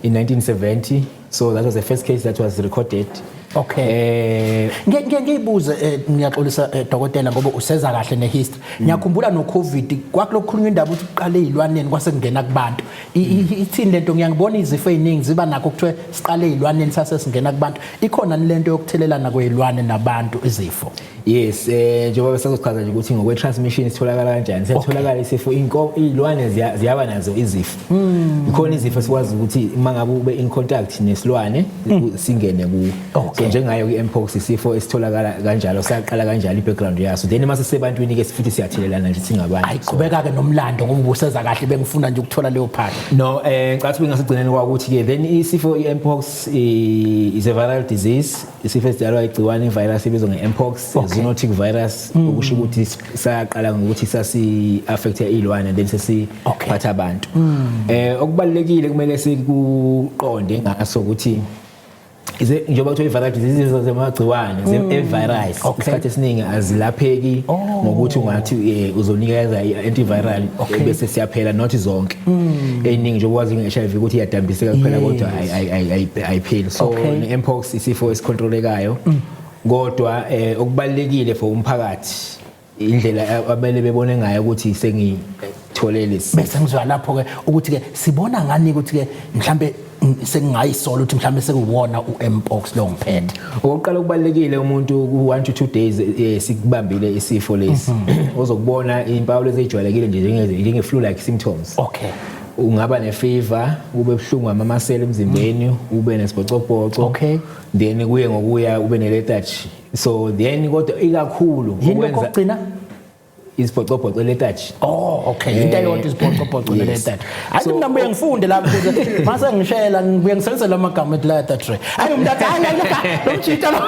in 1970. So that was the first case that was recorded. Ngeke ngiyibuze, ngiyaxolisa, dokotela, ngoba useza kahle nehistory. Ngiyakhumbula no Covid kwakulokukhulunywa indaba ukuthi kuqale ezilwaneni kwase kungena kubantu. Ithini lento? Ngiyangibona izifo eziningi ziba nakho kuthiwe siqale ezilwaneni sase singena kubantu. Ikhona lento yokuthelelana kwezilwane nabantu izifo? Yes, njengoba besazochaza nje ukuthi ngokwe transmission sitholakala kanjani. Siyatholakala isifo, izilwane ziyaba nazo izifo. Ikhona izifo sikwazi ukuthi uma ngabe ube in contact nesilwane singene kuwo. So njengayo i-mpox, isifo esitholakala kanjalo, saqala kanjalo i-background yaso. Then mase sebantwini ke futhi siyathelelana nje singabantu. Ayiqhubeka ke nomlando ngoba ubuseza kahle, bengifuna nje ukuthola leyo part. No, ngicathi bengasigcineni kwakuthi ke then isifo i-mpox is a viral disease, isifo esidalwa igciwane, i-virus ebizwa nge-mpox, zoonotic virus, okusho ukuthi saqala ngokuthi sasi affect izilwane, then sesiphatha abantu. Okubalulekile kumele sikuqonde ngaso ukuthi ize njengoba kuthiwa i-viral disease zemagciwane ze-virus, isikhathi esiningi azilapheki ngokuthi ungathi uzonikeza i-antiviral bese siyaphela, not zonke. Eyiningi njengoba wazi nge-HIV ukuthi iyadambiseka kuphela, kodwa ayipheli. So ne-mpox isifo esicontrolekayo, kodwa okubalulekile for umphakathi, indlela abele bebone ngayo ukuthi sengitholele lesi. Bese ngizwa lapho ke ukuthi ke sibona ngani ukuthi ke mhlambe sengingayisola ukuthi mhlambe sekuwona uMpox lo ngiphethe? Okokuqala okubalulekile, umuntu ku 1 to 2 days sikubambile isifo lesi, ozokubona impawu lezi ezijwayelekile nje njenge flu like symptoms. Ungaba ne-fever, ube buhlungu amamasela emzimbeni, ube nesibhocobhoco, then kuye ngokuya ube ne-lethargy. So then kodwa ikakhulu Yini lokho okugcina? Isibhocobhoco letouch. Oh, okay, into eyodwa, isibhocobhoco neletouch. Hayi, mina ngibuye ngifunde lapho ukuze mase ngishela ngibuye ngisebenzise amagama ethi letouch. Hayi, umuntu athi, hayi hayi, lo mjita lo.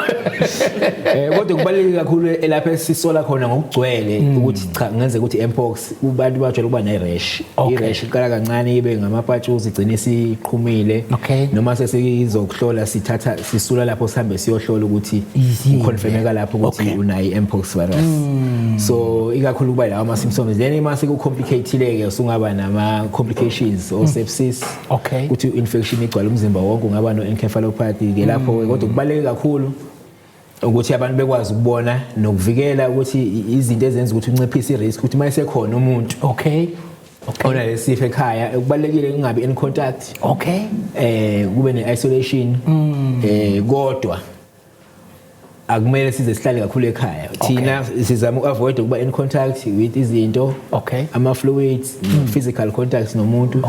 Kodwa kubaluleke kakhulu elapha esisola khona ngokugcwele ukuthi cha, kungenzeka ukuthi mpox, kubantu bajwayele ukuba ne-rash. I-rash iqala kancane ibe ngamapatshuzi, igcine isiqhumile. Noma sesizokuhlola, sithatha sisula lapho, sihambe siyohlola ukuthi Izini. uconfirmeka lapho ukuthi unayo i-mpox virus. So ikakhulu kuba lawo ama-symptoms, then uma sekucomplicatile-ke usungaba nama-complications or sepsis, ukuthi i-infection igcwale umzimba wonke, ungaba no-encephalopathy ke lapho. Kodwa kubaluleke kakhulu ukuthi abantu bekwazi ukubona nokuvikela ukuthi izinto ezenza ukuthi unciphise i-risk ukuthi uma esekhona umuntu onalesi sifo ekhaya, kubalulekile kungabi in contact, kube ne-isolation, kodwa akumele size sihlale kakhulu ekhaya. Thina sizama uku-avoid ukuba in contact with izinto, ama fluids, physical contacts nomuntu.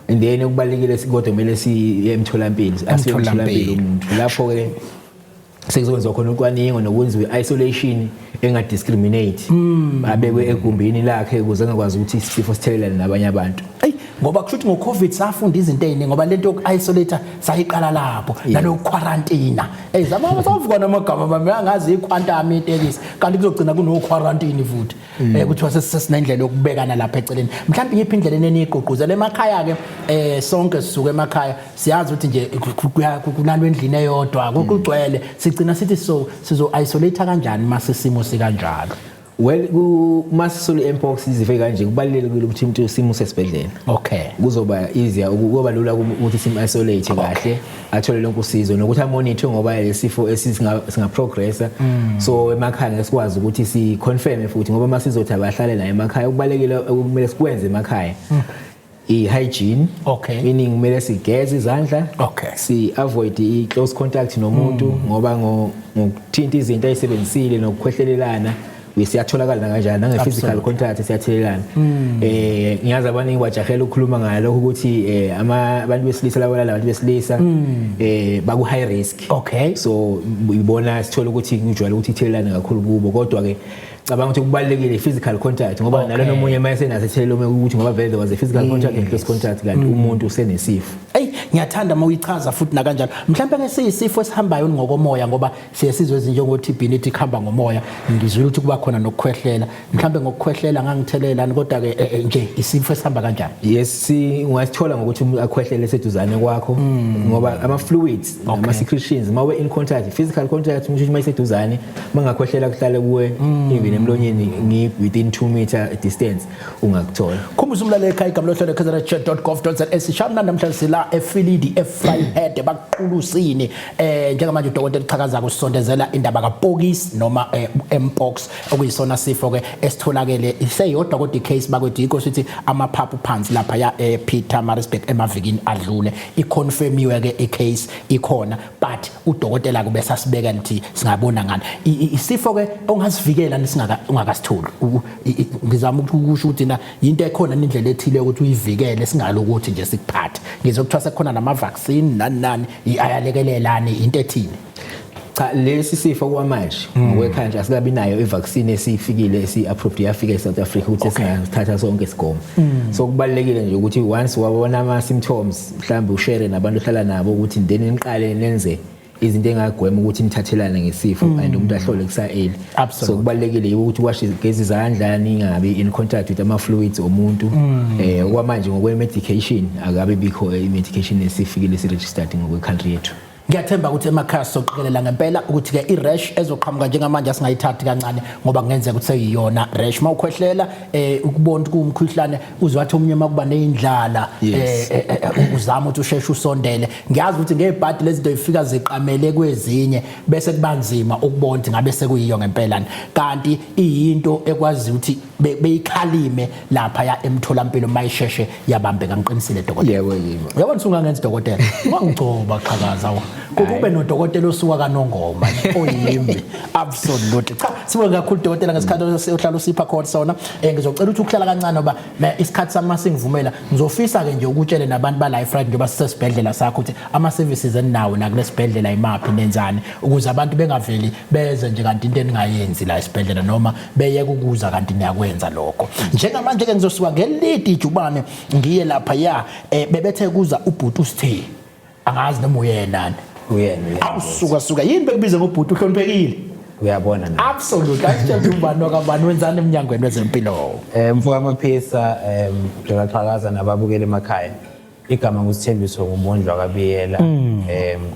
And then kubalulekile kodwa kumele siye emtholampilo, asiye Emtholampilo. emtholampilo umuntu, lapho ke sekuzokwenziwa khona ucwaningo nokwenziwa i-isolation engadiscriminate, abekwe egumbini lakhe ukuze angakwazi ukuthi isifo sithelelane nabanye abantu. Eyi, ngoba kusho ukuthi ngo-COVID safunda izinto ey'ningi, ngoba lento yoku-isolate sayiqala lapho, naloku quarantine. Eyi, zama savuka namagama bami, angazi i-quantum itekisi, kanti kuzogcina kuno-quarantine futhi. Kuthiwa sesinendlela yokubekana lapha eceleni. Mhlawumbe yiphi indlela eniyigqugquzela emakhaya-ke? Sonke sisuke emakhaya, siyazi ukuthi nje kulalwa endlini eyodwa, kugcwele, sigcina sithi so sizo-isolate kanjani mase isimo sikanjalo? Well, masisolo mpox, izifo kanje, kubalulekile ukuthi umuntu simo sesibhedlela. Kuzoba easier, kuba lula ukuthi sim isolate kahle, athole lonke usizo nokuthi amonitor, ngoba lesifo esinga singa progressa. So emakhaya ngeke sikwazi ukuthi si confirm futhi, ngoba masizothi abahlale la emakhaya, kubalekile okumele sikwenze emakhaya i-hygiene, meaning kumele sigeze izandla, si avoid i-close contact nomuntu, ngoba ngokuthinta izinto ayisebenzisile nokukhwehlelelana siyatholakala nakanjani, nange-physical contact siyathelelana. Ngiyazi abaningi bajahela ukukhuluma ngalokho ukuthi abantu besilisa, labo abantu besilisa baku high risk. So ibona sithola ukuthi kujwayele ukuthi ithelelane kakhulu kubo, kodwa ke cabanga ukuthi kubalulekile i-physical contact, ngoba nalona omunye uma esenaso ethelele omunye, ukuthi ngoba vele there was a physical contact and close contact, kanti umuntu usenesifo. Eyi, ngiyathanda uma uyichaza futhi nakanjalo. Mhlawumbe ke siyisifo esihambayo ngokomoya, ngoba siye sizwe ezinjengo-TB nithi kuhamba ngomoya. Ngizwile ukuthi kuba khona nokukhwehlela, mhlawumbe ngokukhwehlela ngangithelelani, kodwa-ke nje isifo esihamba kanjani? Yes, ungasithola ngokuthi umuntu akhwehlele eseduzane kwakho, ngoba ama-fluids nama-secretions, uma ube in contact, physical contact, umuntu uma eseduzane mangakhwehlela kuhlale kuwe, even emlonyeni, within 2 meter distance, ungakuthola. Khumbuza umlaleli ekhaya igama lohlelo, kzn.gov.za. Sishamna namhlanje sila eFilidi, eVryheid, baQulusini. Njengamanje udokotela Xhakaza kusondezela indaba kapokisi noma mpox, okuyisona sifo ke esitholakele iseyodwa, kodwa icase bakwethu yikho sithi amaphaphu phansi lapha ya ePietermaritzburg emavikini adlule. Iconfirmiwe ke icase, ikhona, but udokotela kube sasibeka ukuthi singabona ngani. Isifo ke ongasivikela nisingaka ungakasitholi. Ngizama ukusho ukuthi na into ekhona indlela ethile ukuthi uyivikele, singalokuthi nje sikuphathe. Ngizokuthiwa sekukhona nama vaccine nani nani, ayalekelelani, into ethini? Cha, lesi sifo kwamanje ngokwekhaya nje asikabi nayo ivaccine esifikile, esi-approved, yafika e-South Africa ukuthi singathatha sonke isigoma. So kubalulekile nje ukuthi once wabona ama-symptoms, mhlawumbe ushare nabantu ohlala nabo, ukuthi then niqale nenze izinto engagwema ukuthi nithathelane ngesifo, and umuntu ahlole kusa-early. So kubalulekile ukuthi washe, geze izandla, ningabi in contact with ama-fluids omuntu. Okwamanje ngokwe-medication akabe bikho i-medication esifikile, esi-registered ngokwe-country yethu. Ngiyathemba ukuthi emakhaya sizoqikelela ngempela ukuthi ke i-rash ezoqhamuka njengamanje asingayithathi kancane, ngoba kungenzeka ukuthi seyiyona rash. Mawukhwehlela, ukubona ukuthi kuwumkhuhlane, uzwathi omunye makuba nezindlala, uzama ukuthi usheshe usondele. Ngiyazi ukuthi ngebhadi lezi zinto zifika ziqamele kwezinye, bese kuba nzima ukubona ukuthi ngabe sekuyiyo ngempela, kanti iyinto ekwazi ukuthi beyikhalime lapha ya emtholampilo mayisheshe yabambeka. Ngiqinisile, dokotela? Yebo. Uyabona, usungangenza dokotela, ungangigcoba, Xhakaza wa. Kube nodokotela osuka kaNongoma nje oyimbi. Absolutely. Cha, sibonge kakhulu dokotela ngesikhathi ohlala usipha khona sona. Ngizocela ukuthi ukuhlala kancane ngoba isikhathi sami singivumela. Ngizofisa ke nje ukutshele nabantu ba Life Right njengoba sisesibhedlela sakho ukuthi ama services eninawo nakulesibhedlela imaphi, nenzani, ukuze abantu bengaveli beze nje kanti into eningayenzi la esibhedlela, noma beyeke ukuza kanti niyakwenza lokho. Njengamanje ke ngizosuka ngelidi ijubane ngiye lapha ya bebethe kuza ubhuti uSithe, angazi noma uyena. Uyena, uyena. Awusuka suka, yini bekubize ngobhuti uhloniphekile? Uyabona na. Absolutely. Asitshela ubani wakabani, wenzani eminyangweni wezempilo? Mfoka Maphisa, Dr Xhakaza nababukeli emakhaya. Igama nguSithembiso nguMondlwa kaBiyela.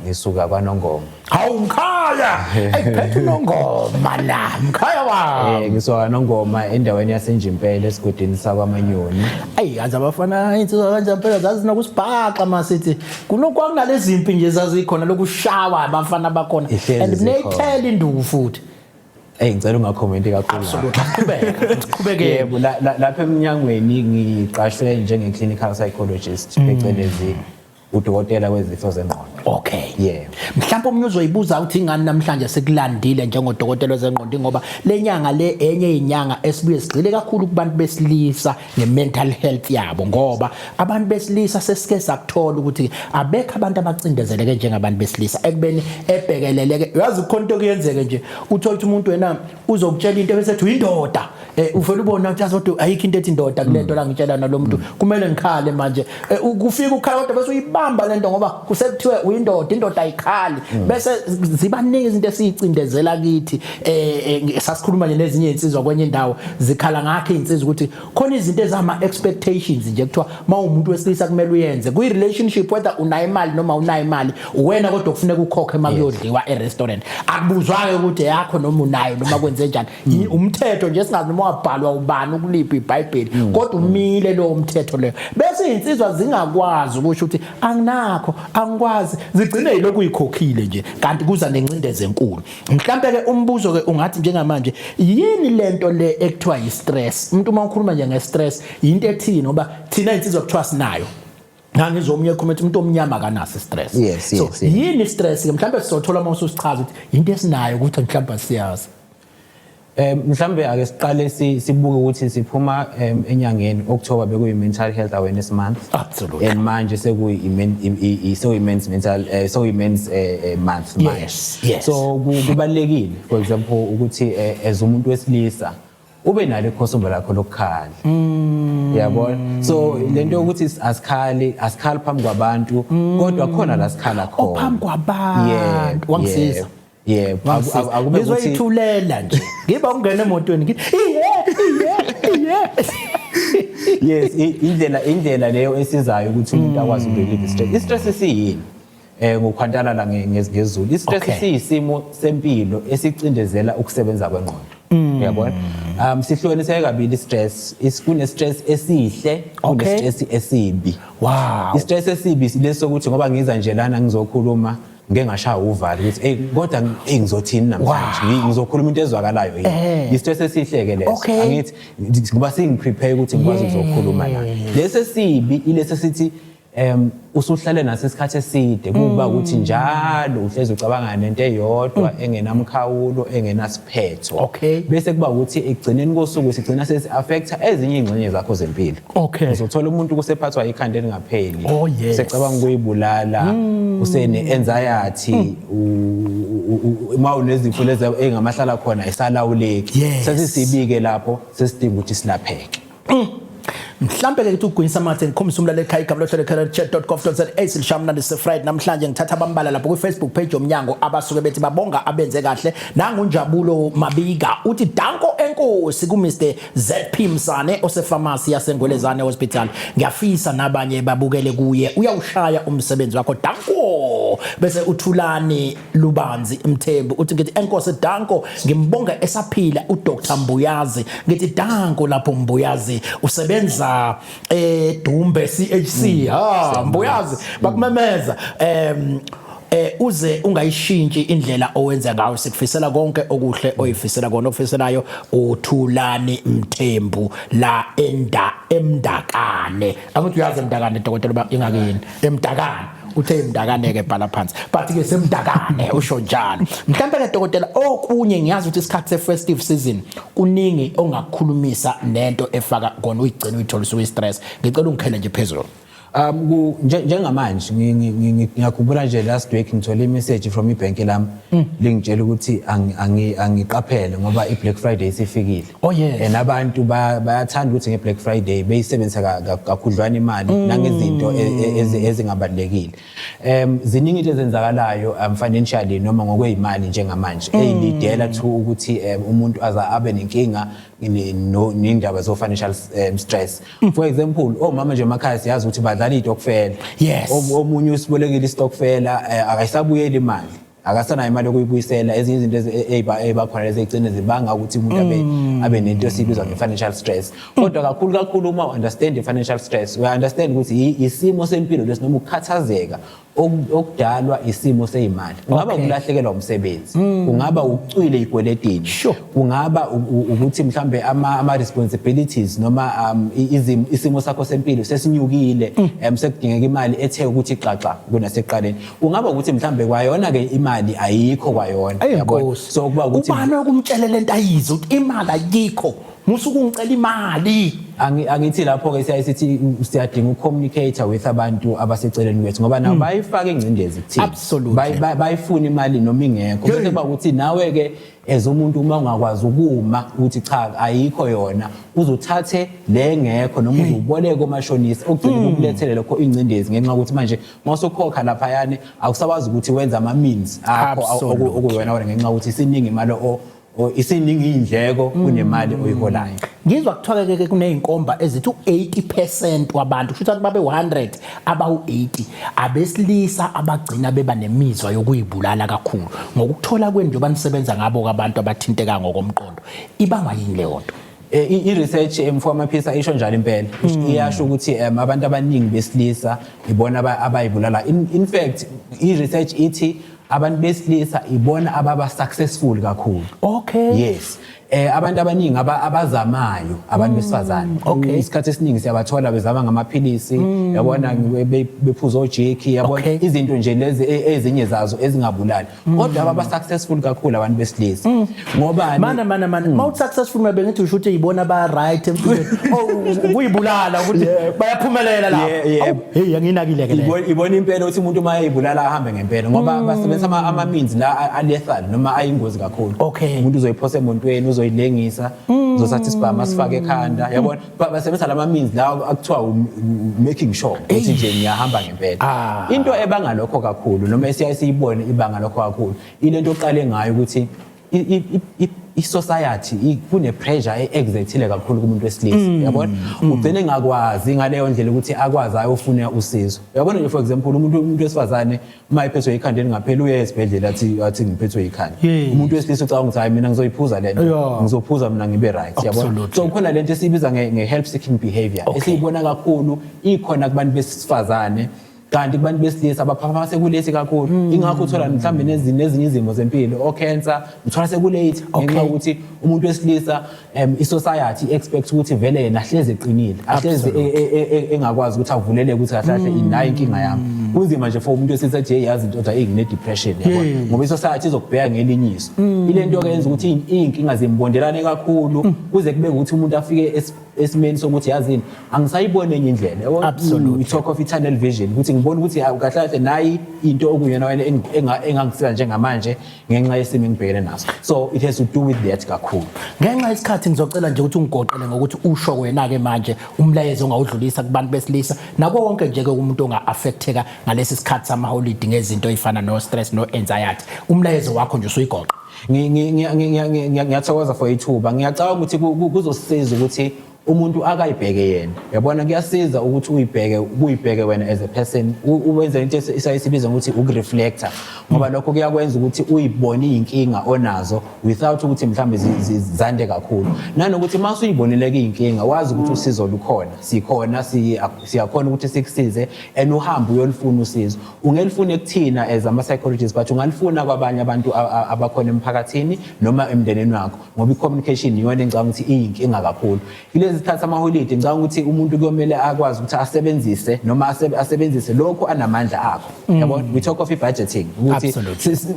Ngisuka kwaNongoma. Hawu mkhaya, ayiphethe uNongoma la, mkhaya wami. Ngisuka kwaNongoma endaweni yaseNjimpela esigodini sakwaManyoni. Ayi, yazi abafana insizwa kanjani phela, zazi nokusibhaxa masithi kunokwakunalezi impi nje zazikhona lokushawa abafana bakhona Ihlezi and zikhona. neyithela induku futhi. Ey, ngicela ungakhomenti kakhulu. Absolutely, siqhubeke, siqhubeke. Yebo, lapha eminyangweni ngiqashwe njenge clinical psychologist, phecelezi udokotela wezifo zengqondo. Okay. Yebo. Mhlawumbe omunye uzoyibuza ukuthi ingani namhlanje sikulandile njengodokotela wezengqondo, ngoba le nyanga le enye inyanga esibuye sigxile kakhulu kubantu besilisa nge-mental health yabo, ngoba abantu besilisa sesike sakuthola ukuthi abekho abantu abacindezeleke njengabantu besilisa ekubeni ebhekeleleke. Uyazi kukhona into okuyenzeke nje, uthola ukuthi umuntu wena uzokutshela into bese ethi uyindoda, uvela ubona ukuthi azothi ayikho into ethi indoda kule nto la ngitshela nalo muntu, kumele ngikhale manje. Kufika ukhala kodwa bese uyibamba lento ngoba kusekuthiwe uyindoda, indoda ayikhali. Bese zibaningi izinto esiyicindezela kithi. Sasikhuluma nje nezinye izinsizwa kwenye indawo, zikhala ngakho izinsizwa ukuthi khona izinto ezama expectations nje kuthiwa mawumuntu wesilisa kumele uyenze kwi relationship, whether unayo imali noma unayo imali wena, kodwa kufuneka ukhokhe makuyodliwa e restaurant. Akubuzwa ke ukuthi yakho noma unayo noma kwenze njani. Umthetho nje singazi noma wabhalwa ubani ukuliphi iBhayibheli, kodwa umile lo mthetho leyo. Bese izinsizwa zingakwazi ukusho ukuthi anginakho, angikwazi, zigcine yilokhu uyikhokhile nje, kanti kuza nencindezi enkulu. Mhlambe ke umbuzo ke ungathi njengamanje, yini lento le ekuthiwa yi-stress? Umuntu uma ukhuluma nje nge-stress, yinto ethini? Ngoba thina insizwa kuthiwa sinayo. Ngangizwa omunye ekhuluma ethi umuntu omnyama akanaso i-stress. So yini stress ke? Mhlambe sizothola uma ususichaza ukuthi into esinayo ukuthi mhlambe asiyazi. Mhlambe ake siqale sibuke ukuthi siphuma enyangeni October, bekuyi Mental Health Awareness Month. And manje sekuyi so men's mental so men's month manje. So kubalekile, for example, ukuthi as umuntu wesilisa ube nalo ikhosombo lakho lokukhala. Yabona? So lento yokuthi asikhali, asikhali phambi kwabantu, kodwa khona la sikhala khona. Phambi kwabantu. Wangisiza. Yebo, akube ukuthi ngizoyithulela nje, ngiba ungena emotweni ngithi iye, iye, iye. Yes, indlela leyo esizayo ukuthi umuntu akwazi ukurelieve stress. I-stress siyini? Ngokukhwantalala ngezulu. I-stress siyisimo sempilo esicindezela ukusebenza kwengqondo. Uyabona? Sihlukaniseke kabili i-stress. Kune stress esihle, kune stress esibi. I-stress esibi lesokuthi ngoba ngiza nje lana ngizokhuluma, ngeke ngashaya uvalo ukuthi hey, kodwa hey, ngizothini namhlanje, ngizokhuluma into ezwakalayo yini? I-stress esihle ke leso. Angithi ngoba sengiprepare ukuthi ngikwazi ukuzokhuluma la. Lesi esibi ilesi sithi usuhlale naso isikhathi eside, kuba ukuthi njalo uhlezi ucabanga nento eyodwa engenamkhawulo, engenasiphetho. Bese kuba ukuthi ekugcineni kosuku sigcina sesi affecta ezinye izingxenye zakho zempilo. Uzothola umuntu kusephathwa ikhanda elingapheli, secabanga ukuyibulala, usene anxiety, uma unezifo lezi engamahlala khona esalawuleki. Sesisibike lapho sesidinga ukuthi silapheke. Mhlambe ke ngithi ugwinyisa amathe, ngikhombisa umlaleli ekhaya igama lohlelo chat.gov.za silishamnandi se Friday namhlanje. Ngithatha abambala lapho ku Facebook page yomnyango abasuke bethi babonga abenze kahle. Nangunjabulo Mabika uthi danko enkosi ku Mr ZP Msane osepharmacy yaseNgwelezane Hospital, ngiyafisa nabanye babukele kuye, uyawushaya umsebenzi wakho, danko. Bese uthulani Lubanzi Mthembu uthi ngithi enkosi, danko, ngimbonga esaphila uDr Mbuyazi. Ngithi danko lapho Mbuyazi, usebenza eDumbe CHC. Ha, Mbuyazi, bakumemeza. Uze ungayishintshi indlela owenza ngayo. Sikufisela konke okuhle oyifisela kona, okufiselayo uThulani Mthembu la enda eMdakane. Angithi uyazi eMdakane, dokotela, uba ingakini eMdakane? Uthe iMdakane ke, bhala phansi, but ke semdakane usho njalo. Mhlawumbe ke, dokotela, okunye, ngiyazi ukuthi isikhathi se festive season kuningi ongakukhulumisa nento efaka kona uyigcina uyithola usuke stress. Ngicela ungikhele nje phezulu. Njengamanje ngiyakhumbula nje last week ngithole i-message from ibhenki lami lingitshela ukuthi angiqaphele ngoba i-Black Friday isifikile. Oh, yes. And abantu bayathanda ukuthi nge-Black Friday beyisebenzisa kakhudlwana imali nangezinto ezingabalulekile. Ziningi into ezenzakalayo financially noma ngokweyimali njengamanje eyilidela to ukuthi umuntu aza abe nenkinga nendaba zo financial stress. For example, omama nje emakhaya siyazi ukuthi badlala itokfela. Omunye usibolekile isitokfela, akayisabuyeli imali, akasanayo imali yokuyibuyisela. Ezinye izinto ey'ba khona lezi ey'gcine zibanga ukuthi umuntu abe nento esiyibiza nge-financial stress. Kodwa kakhulu kakhulu, uma u-understand i-financial stress, uya-understand ukuthi isimo sempilo lesi noma ukukhathazeka okudalwa isimo seyimali. Kungaba ukulahlekelwa umsebenzi, kungaba ukucwile ikweletini, kungaba ukuthi mhlambe ama responsibilities noma isimo sakho sempilo sesinyukile, sekudingeka imali ethe ukuthi xaxa kunasekuqaleni. Kungaba ukuthi mhlambe kwayona ke imali ayikho kwayona, yabona? Nkosi. So kuba ukuthi Ubani okumtshele lento ayizi ukuthi imali ayikho? Musuke ungicela imali. Angithi lapho ke siyaye sithi siyadinga ukucommunicate with abantu abaseceleni kwethu ngoba nabo bayifaka ingcindezi kuthina. Bayifuna imali noma ingekho, bese kuba ukuthi nawe ke as umuntu uma ungakwazi ukuma ukuthi cha, ayikho yona, uzuthathe le ngekho noma uzuboleka omashonisa, okugcina kukulethele lokho ingcindezi ngenxa yokuthi manje mawusukhokha laphayane awusakwazi ukuthi wenze ama-means akho okuyona wena ngenxa yokuthi isiningi imali isiningi iy'ndleko kunemali oyiholayo. Ngizwa kuthiwa ke kuney'nkomba ezithi u-80% wabantu, kusho ukuthi babe 100, abawu-80 abesilisa abagcina beba nemizwa yokuyibulala kakhulu. Ngokukuthola kwenu njengoba nisebenza ngabo abantu abathinteka ngokomqondo, ibangwa yini leyo nto? I-research emfowamaphisa isho njalo impela, iyasho ukuthi abantu abaningi besilisa ibona abayibulala. In fact, i-research ithi abantu besilisa ibona ababa successful kakhulu. Yes, abantu abaningi abazamayo abantu besifazane. Isikhathi esiningi siyabathola bezama ngamaphilisi, yabona, bephuza ojiki, yabona, izinto nje lezi ezinye zazo ezingabulali, kodwa ababa successful kakhulu abantu besilisa ngoba Mana, mana, mana, ma uthi successful, mabe ngithi usho ukuthi yibona ba right empilweni, oh, ukuyibulala ukuthi bayaphumelela lapho? Yeah. Awu, hey, anginakile ke leyo. Ibona impela ukuthi umuntu uma eyibulala ahambe ngempela ngoba basebenzisa ama-means la a-lethal noma ayingozi kakhulu. Umuntu uzoyiphosa emontweni, uzoyilengisa, uzothatha isibhamu asifake ekhanda, yabona. Basebenzisa lama means la akuthiwa making sure ukuthi nje ngiyahamba ngempela. Into ebanga lokho kakhulu noma esiyaye siyibone ibanga lokho kakhulu ile nto oqale ngayo ukuthi i-society kune-pressure e-exertile kakhulu kumuntu wesilisa, yabona, ugcine engakwazi ngaleyo ndlela ukuthi akwazi ayofuna usizo, uyabona nje. For example, umuntu wesifazane uma ephethwe ikhanda elingapheli uye esibhedlela athi ngiphethwe ikhanda. Umuntu wesilisa ucabanga ukuthi hayi, mina ngizoyiphuza lento, ngizophuza mina ngibe right, yabona. So khona lento esiyibiza nge-help seeking behavior esiyibona kakhulu ikhona kubantu besifazane, kanti kubantu besilisa baphaphama sekulate kakhulu. Ingakho uthola mhlawumbe nezinye izimo zempilo, o-cancer, uthola sekulate ngenxa yokuthi umuntu wesilisa i-society expect ukuthi vele yena ahlezi eqinile, ahlezi engakwazi ukuthi avuleleke ukuthi kahle kahle inayo inkinga yami. Kunzima nje for umuntu wesilisa ethi, "Hey, yazi indoda, hey, ngine-depression," yabona, ngoba i-society izokubheka ngelinye iso. Ile nto ke yenza ukuthi iy'nkinga zimbondelane kakhulu kuze kube ukuthi umuntu afike esimeni sokuthi, yazini, angisayiboni enye indlela, yabo. We talk of tunnel vision, ukuthi ngibona ukuthi hawu, kahle kahle nayi into okuyona wena engangisiza njengamanje ngenxa yesimo engibhekene naso. So it has to do with that kakhulu. Ngenxa yesikhathi ngizocela nje ukuthi ungigoqele ngokuthi usho wena-ke manje umlayezo ongawudlulisa kubantu besilisa nako wonke nje-ke umuntu onga-affecteka ngalesi sikhathi samaholidi ngezinto ey'fana no-stress no-anxiety. Umlayezo wakho nje usuyigoqa. Ngiyathokoza for ithuba. Ngiyacabanga ukuthi kuzosisiza ukuthi Umuntu akayibheke yena, yabona. Kuyasiza ukuthi uyibheke, uyibheke wena as a person, uwenze into esayisibiza ngokuthi ukureflecta, ngoba lokho kuyakwenza ukuthi uyibone iy'nkinga onazo without ukuthi mhlawumbe zande kakhulu, nanokuthi uma usuyibonile iy'nkinga, wazi ukuthi usizo lukhona, sikhona, siyakhona ukuthi sikusize, and uhambe uyolifuna usizo. Ungelifuna kuthina as ama-psychologists, but ungalifuna kwabanye abantu abakhona emphakathini noma emndenini wakho, ngoba i-communication iyona engicabanga ukuthi iyinkinga kakhulu kulezi zikhathi amaholide. Ngicabanga ukuthi umuntu kuyomele akwazi ukuthi asebenzise noma asebenzise lokhu anamandla akho, yabona. We talk of i-budgeting, ukuthi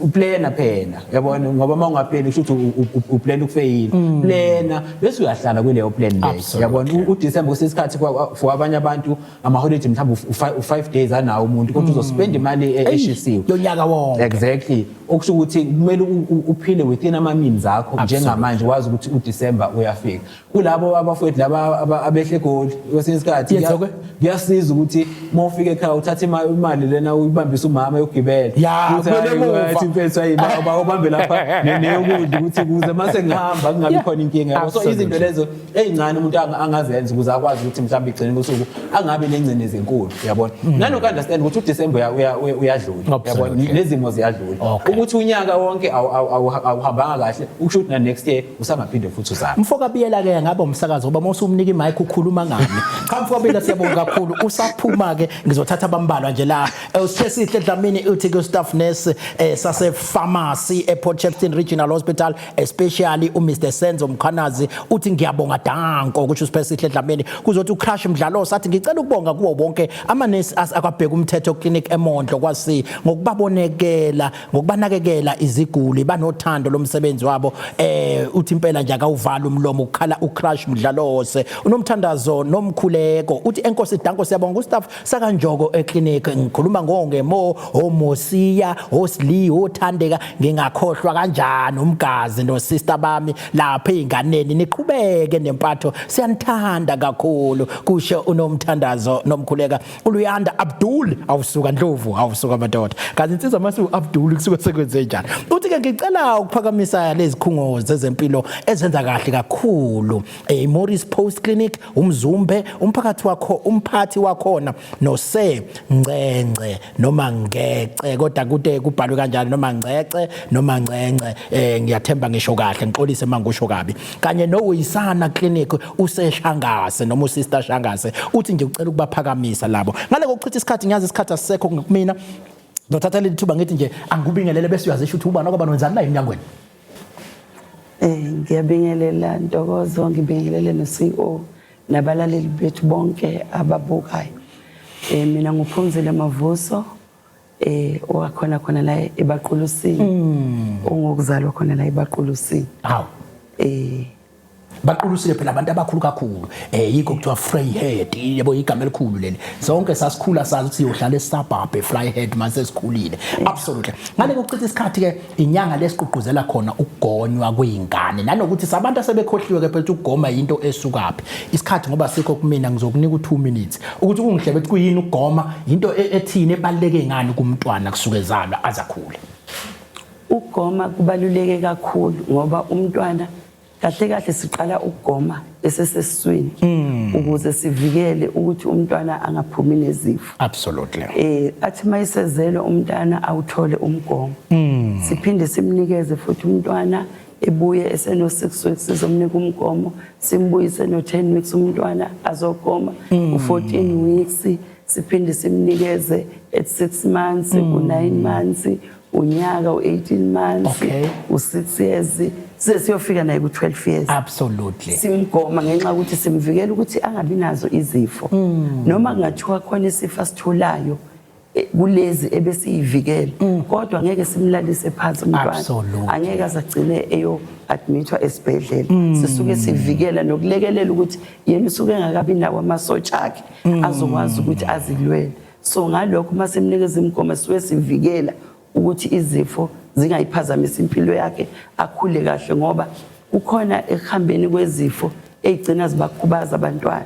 uplana phela, yabona, ngoba uma ungaplani kusho ukuthi uplana ukufeyila. Plana bese uyahlala kuleyo plan leyo, yabona. UDecember kusesikhathi for abanye abantu amaholide, mhlawumbe u-5 days anawo umuntu, kodwa uzospend imali eshisiwe yonyaka wonke. Exactly, okusho ukuthi kumele uphile within ama-means akho njengamanje, wazi ukuthi uDecember uyafika. Kulabo abafowethu laba abehle eGoli kwesinye isikhathi Yenza kwe? kuyasiza ukuthi uma ufika ekhaya uthathe imali lena uyibambise umama yokugibela. Ya, Ukuthi, kubuyele "Hayi, emuva." wathi mfethu, hayi, ubambe lapha neyokudla ukuthi ukuze mase ngihamba kungabi khona inkinga, yabo. So izinto lezo ey'ncane umuntu angazenza ukuze akwazi ukuthi mhlawumbe igcine kosuku angabi nengcindezi enkulu, uyabona, nanoku-understand ukuthi uDecember uyadlula, uyabona, nezimo ziyadlula, ukuthi unyaka wonke awuhambanga kahle ukusho ukuthi na-next year usangaphinde futhi uzame. Mfoka Biyela ke, ngabe umsakazo, ngoba mawusumnika imic ukhuluma ngami. Cha, mfoka Biyela, siyabonga kakhulu. Usaphuma ke, ngizothatha abambalwa nje la. Usithesihle Dlamini uthi ku staff nurse sase pharmacy e Port Shepstone Regional Hospital, especially u Mr Senzo Mkhwanazi, uthi ngiyabonga, danko, kusho uSiphesihle Dlamini. Kuzothi uCrash Mdlalo sathi ngicela ukubonga kuwo wonke amanesi akabheka umthetho clinic eMondlo kwasi ngokubabonekela, ngokubanakekela iziguli, banothando lomsebenzi wabo. Uthi impela nje akawuvala umlomo ukukhala uCrash Mdlalose. Unomthandazo nomkhuleko uthi enkosi, danko, siyabonga kustaff sakanjoko eclinic, ngikhuluma ngongemo, oMosiya, oSli, othandeka, ngingakhohlwa kanjani umgazi no sister bami lapha einganeni, niqhubeke nempatho, siyanithanda kakhulu, kusho unomthandazo nomkhuleka. Uluyanda Abdul, awusuka Ndlovu, awusuka madoda, kazi insizwa masu Abdul kusuke sekwenze njani. Uthi ke ngicela ukuphakamisa lezi khungo zezempilo ezenza kahle kakhulu, Morris Post Clinic umzumbe, umphakathi wakho, umphathi wakhona nose Ngcengce noma Ngece, kodwa kude kubhalwe kanjalo, noma Ngcece noma Ngcengce, ngiyathemba ngisho kahle, ngixolise mangisho kabi, kanye noWisana Clinic useShangase noma uSister Shangase. Uthi nje ucela ukubaphakamisa labo. Ngale kokuchitha isikhathi, ngiyazi isikhathi asisekho kumina, ngizothatha leli thuba ngithi nje angikubingelele bese uyazisho ukuthi ubani okwabani, wenzani la emnyangweni. Ngiyabingelela Ntokozo, ngibingelele no CEO nabalaleli bethu bonke ababukayo. Mina nguPhumzile Mavuso, owakhona khona la eBaqulusini. Ongokuzalwa khona la eBaqulusini. Hawu. Baqulusile phela abantu abakhulu kakhulu, yikho kuthiwa Vryheid, yebo, igama elikhulu leli. Sonke sasikhula sazi ukuthi siyohlala esuburb eVryheid mase sikhulile. Absolutely. Ngale kokuchitha isikhathi ke, inyanga lesiqhuquzela khona ukugonywa kwezingane, nanokuthi sabantu asebekhohliwe ke phela ukuthi ukugoma into esukaphi. Isikhathi ngoba sikho kumina, ngizokunika u2 minutes ukuthi kungihlebe ukuthi kuyini ukugoma, into ethini, ebaluleke ngani kumntwana kusuke ezalwa azakhule. Ukugoma kubaluleke kakhulu ngoba umntwana kahle kahle siqala ukugoma esesesiswini ukuze sivikele ukuthi umntwana angaphumi nezifo. Athi mayisezelwe umntana awuthole umgomo. Siphinde simnikeze futhi umntwana ebuye eseno 6 weeks, sizomnika umgomo, simbuyise no 10 weeks umntwana azogoma, u14 weeks siphinde simnikeze, at 6 months, u9 months, unyaka, u18 months, u6 years, size siyofika naye ku12 years. Simgoma ngenxa yokuthi simvikela ukuthi angabi nazo izifo, noma kungathiwa khona isifo asitholayo kulezi ebesiyivikela, kodwa ngeke simlalise phansi umntwana, angeke azagcine eyo admithwa esibhedlela. Sisuke sivikela nokulekelela ukuthi yena usuke engakabi nawo amasotsha akhe azokwazi ukuthi azilwele. So ngalokho uma simnikeza imigomo sisuke sivikela ukuthi izifo zingayiphazamisi impilo yakhe, akhule kahle, ngoba kukhona ekuhambeni kwezifo ey'gcina zibakhubaza abantwana.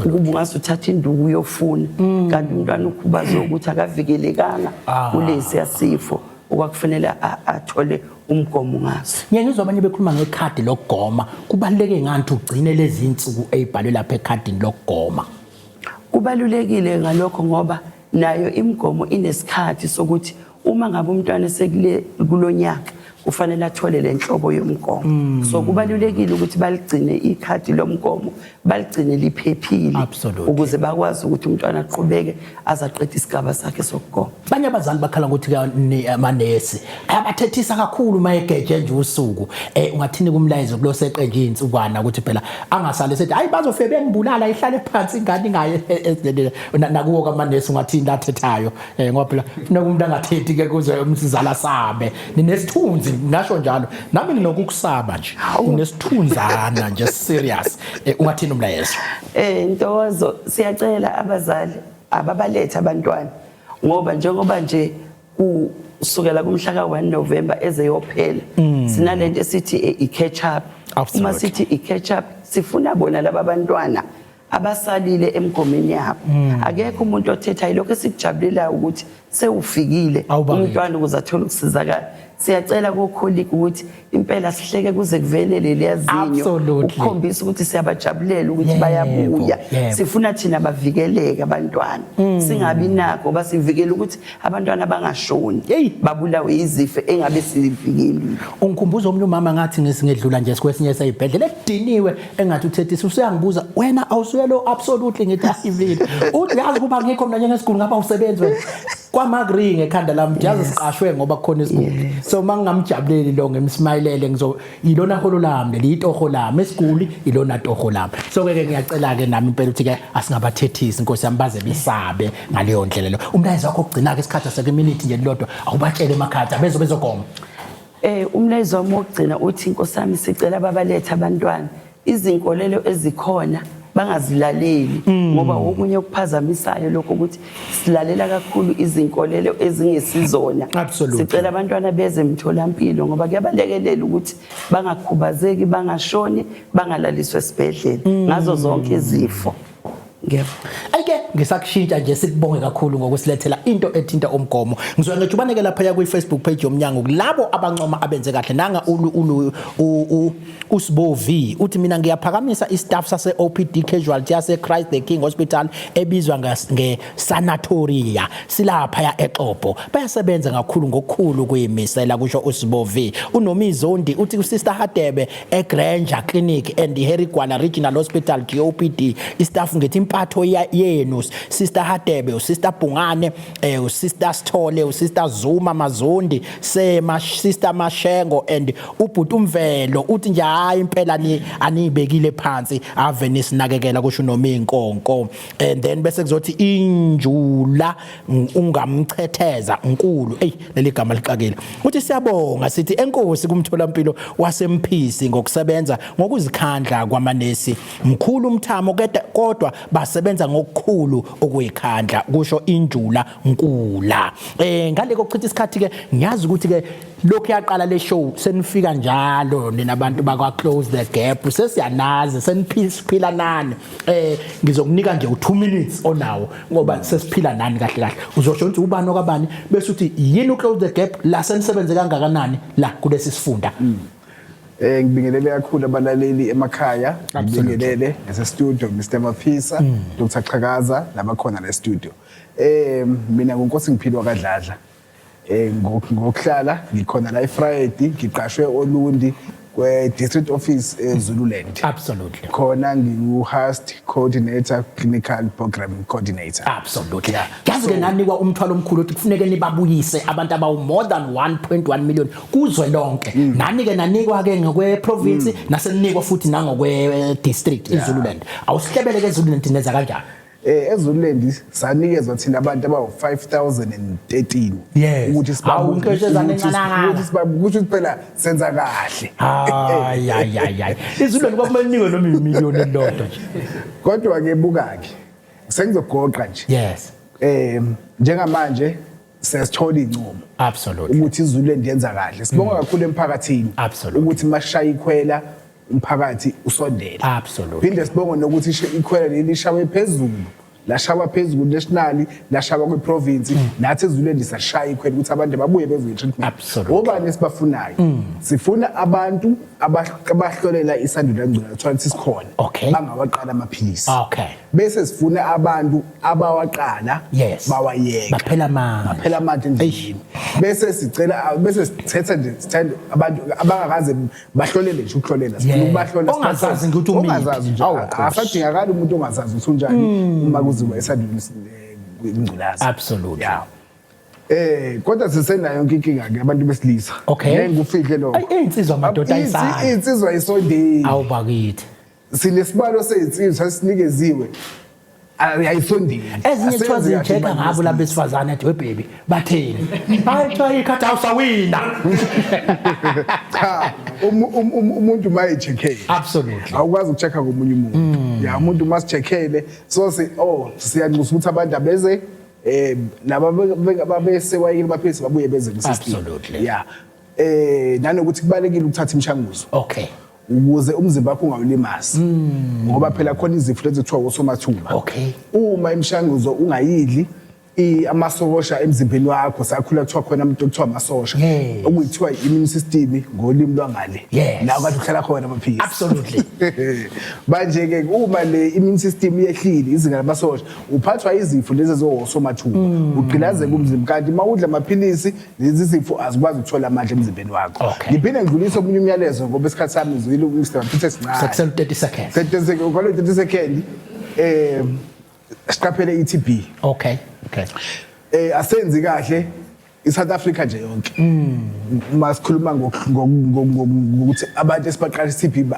Ukuba ungase uthathe induku uyofuna, kanti umntwana ukhubazwe ukuthi akavikelekanga kulesiya sifo. okwakufanele athole umgomo ngaso. Ngiye ngizwa abanye bekhuluma ngekhadi lokugoma. Kubaluleke ngani ukuthi ugcine lezi insuku ezibhalwe lapha ekhadini lokugoma? Kubalulekile ngalokho ngoba nayo imigomo inesikhathi sokuthi uma ngabe umntwana esekule kulonyaka kufanele athole le nhlobo yomgomo. So kubalulekile ukuthi baligcine ikhadi lomgomo, baligcine liphephile ukuze bakwazi ukuthi umntwana aqhubeke azaqeda isigaba sakhe sokugoma. Abanye abazali bakhala ngokuthi amanesi ayabathethisa kakhulu uma egeje nje usuku. Ungathini kumlayezo kuloseqe nje insukwana ukuthi phela angasale sethi hayi bazofike bengibulala, ihlale phansi ingane ingaye esibhedlela. Nakuwo kamanesi ungathini lathethayo, ngoba phela funeka umuntu angathethi ke kuze umsizala sabe ninesithunzi, ngisho njalo nami nginokukusaba nje, unesithunzana nje serious. Ungathini umlayezo? Ntokozo, siyacela abazali ababalethe abantwana, ngoba njengoba nje kusukela kumhla ka-1 November ezeyophela sinalento esithi i-catch up. Uma sithi i-catch up sifuna bona laba bantwana abasalile emgomeni yabo. Akekho umuntu othethayo, lokho esikujabulelayo ukuthi sewufikile umntwana ukuze athole ukusizakala. Siyacela ko-colleague ukuthi impela sihleke kuze kuvele leliya zinyo ukukhombisa ukuthi siyabajabulela ukuthi bayabuya. Sifuna thina bavikeleke abantwana, singabi nakho ngoba sivikela ukuthi abantwana bangashoni babulawe izifo engabe sivikelile. Ungikhumbuza omunye umama, ngathi ngisingedlula nje kwesinye seyibhedlela ediniwe, engathi uthethisa usuyangibuza wena awusuye lo? Absolutely, ngithi ayivile. Uthi yazi kuba ngikho mina njengesiguli ngapha usebenzi wena kwama-ring ekhanda lami, yazi siqashwe ngoba kukhona isiguli, so uma ngingamjabuleli lo ngimsmayilele ngizo ilona holo lami leli, itoho lami esiguli, ilona toho lami. So ke ngiyacela ke nami impela ukuthi ke asingabathethisi, inkosi yami, baze bisabe ngaleyo ndlela. Lo umlayezo wakho okugcina ke, isikhathi asekeminute nje lodwa, awubatshele emakhaya abezo bezogoma. Umlayezo wami wokugcina uthi, inkosi yami, sicela babalethe abantwana, izinkolelo ezikhona bangazilaleli, ngoba okunye okuphazamisayo lokho ukuthi silalela kakhulu izinkolelo ezingesizona. Sicela abantwana beze emtholampilo ngoba kuyabalekelela ukuthi bangakhubazeki, bangashoni, bangalaliswa esibhedlela ngazo zonke izifo. Ngiyabonga. Ayike ngisakushintsha nje, sikubonge kakhulu ngokusilethela into ethinta umgomo. Ngizoya ngejubane ke lapha kwi Facebook page yomnyango kulabo abancoma abenze kahle. Nanga ulu ulu uSibo V uthi mina ngiyaphakamisa istaff sase OPD casualty yase Christ the King Hospital ebizwa nge sanatoria, silapha ya eXobho, bayasebenza kakhulu ngokukhulu kuyimisela, kusho uSibo V. Unomizondi uthi uSister Hadebe eGranger Clinic and Harry Gwala Regional Hospital GOPD istaff, ngithi impatho yenu Sister Hadebe, uSister Bhungane, uSister Sithole, uSister Zuma Mazondi, Sema, Sister Mashengo and ubhuti uMvelo, uthi nje hayi impela ni anibekile phansi, ave nisinakekela, kusho noma inkonko. And then bese kuzothi injula ungamchetheza nkulu, ey leli gama lixakile, uthi siyabonga, sithi enkosi kumtholampilo wasemphisi ngokusebenza ngokuzikhandla kwamanesi, mkhulu umthamo kodwa basebenza ngokukhulu ukuyikhandla, kusho injula nkula. Ngale kokuchitha isikhathi ke, ngiyazi ukuthi ke lokhu yaqala le show senifika njalo nina abantu bakwa Close the Gap, sesiyanazi, seniphila nani. Ngizokunika nje u2 minutes onawo ngoba sesiphila nani kahle kahle. Uzosho ukuthi ubani okabani, bese uthi yini uClose the Gap la, senisebenze kangakanani la kulesi sifunda. Ngibingelele kakhulu abalaleli emakhaya, ngibingelele nase studio Mr Maphisa, Dr Chakaza nabakhona la studio. Mina ngunkosi ngiphilwa kaDladla. Ngokuhlala ngikhona la eVryheid, ngiqashwe Olundi kwe District Office eZululand. Khona ngingu HAST coordinator, clinical program coordinator. Absolutely. Yazi ke nanikwa umthwalo omkhulu ukuthi kufuneke nibabuyise abantu abawu more than 1.1 million kuzwe lonke. Nani ke nanikwa ke ngokwe province, nasenikwa futhi nangokwe district iZululand. Awusihlebele ke eZululand nenza kanjani? EZululand sanikezwa thina abantu abawu 5013 ukuthi Hawu, inkeshezana encanangana. ukuthi sibabu kusho ukuthi phela senza kahle. Hayi hayi hayi hayi. IZululand kwakumele nikwe noma imiliyoni elilodwa nje. Kodwa ke buka ke, sengizogoqa nje. Njengamanje siyasithola incomo ukuthi iZululand yenza kahle. Sibonga kakhulu emphakathini ukuthi mashaya ikhwela umphakathi usondele. Phinde sibonge nokuthi ikhwela leli lishawe phezulu. Lashawa phezulu nationally, lashawa kwi-province, nathi eZulweni sashaya ikhwelo ukuthi abantu babuye bezwe treatment. Obani esibafunayo? Sifuna abantu abahlolela isandulela ngculaza, thola ukuthi sikhona, bangawaqala amaphilisi. Bese sifuna abantu abawaqala bawayeka, baphela amandla, baphela amandla endleleni. Bese sicela, bese sithetha nje, sithanda abantu abangakaze bahlolele nje ukuhlolela, sifuna ukubahlola. Ongazazi ukuthi umiphi. Ongazazi nje. Awu, Nkosi. Asadingakali umuntu ongazazi ukuthi unjani uma kuziwa esanduleni ingculaza. Yeah. Kodwa sisenayo yonke inkinga ke abantu besilisa. Ngeke ngikufihle lokho. Ayi, iy'nsizwa madoda ayisali. Iy'nsizwa ayisondeli. Awu bakithi. Sinesibalo sey'nsizwa esinikeziwe. Ayisondeli. Ezinye kuthiwa Asenzi kahle zi-check-a abantu ngabo laba besilisa. besifazane, athi, "We baby, batheni?" Hayi, kuthiwa ikhathi awusawina. Cha, umuntu maye-check-ele. Awukwazi uku-check-a komunye umuntu. Ya, umuntu masi-check-ele, so si, oh, siyanxusa ukuthi abantu abeze, laba ababesewayekile amaphilisi babuye beze ku-system. Yeah. Nanokuthi kubalekile ukuthatha imishanguzo. Ukuze umzimba wakho ungawulimazi. Ngoba phela khona izifo lezi kuthiwa osomathuba. Uma imishanguzo ungayidli, amasosha emzimbeni wakho, sakhula kuthiwa khona umuntu okuthiwa amasosha. Okuthiwa i-immune system ngolimi lwangale. La kade uhlala khona amaphilisi. Manje ke uma le immune system yehlile izinga lamasosha, uphathwa izifo lezi ezosomathuba. Ugqilazeka umzimba, kanti uma udla amaphilisi lezi zifo azikwazi ukuthola amandla emzimbeni wakho. Ngiphinde ngidlulise omunye umyalezo ngoba isikhathi sami ngizwile uMr Maphitha sincane. Sekusele 30 seconds. 30 seconds, ngalo 30 seconds. Siqaphele i-TB. Asenzi kahle iSouth Africa nje yonke. Uma sikhuluma ngokuthi abantu esibaqala i-TB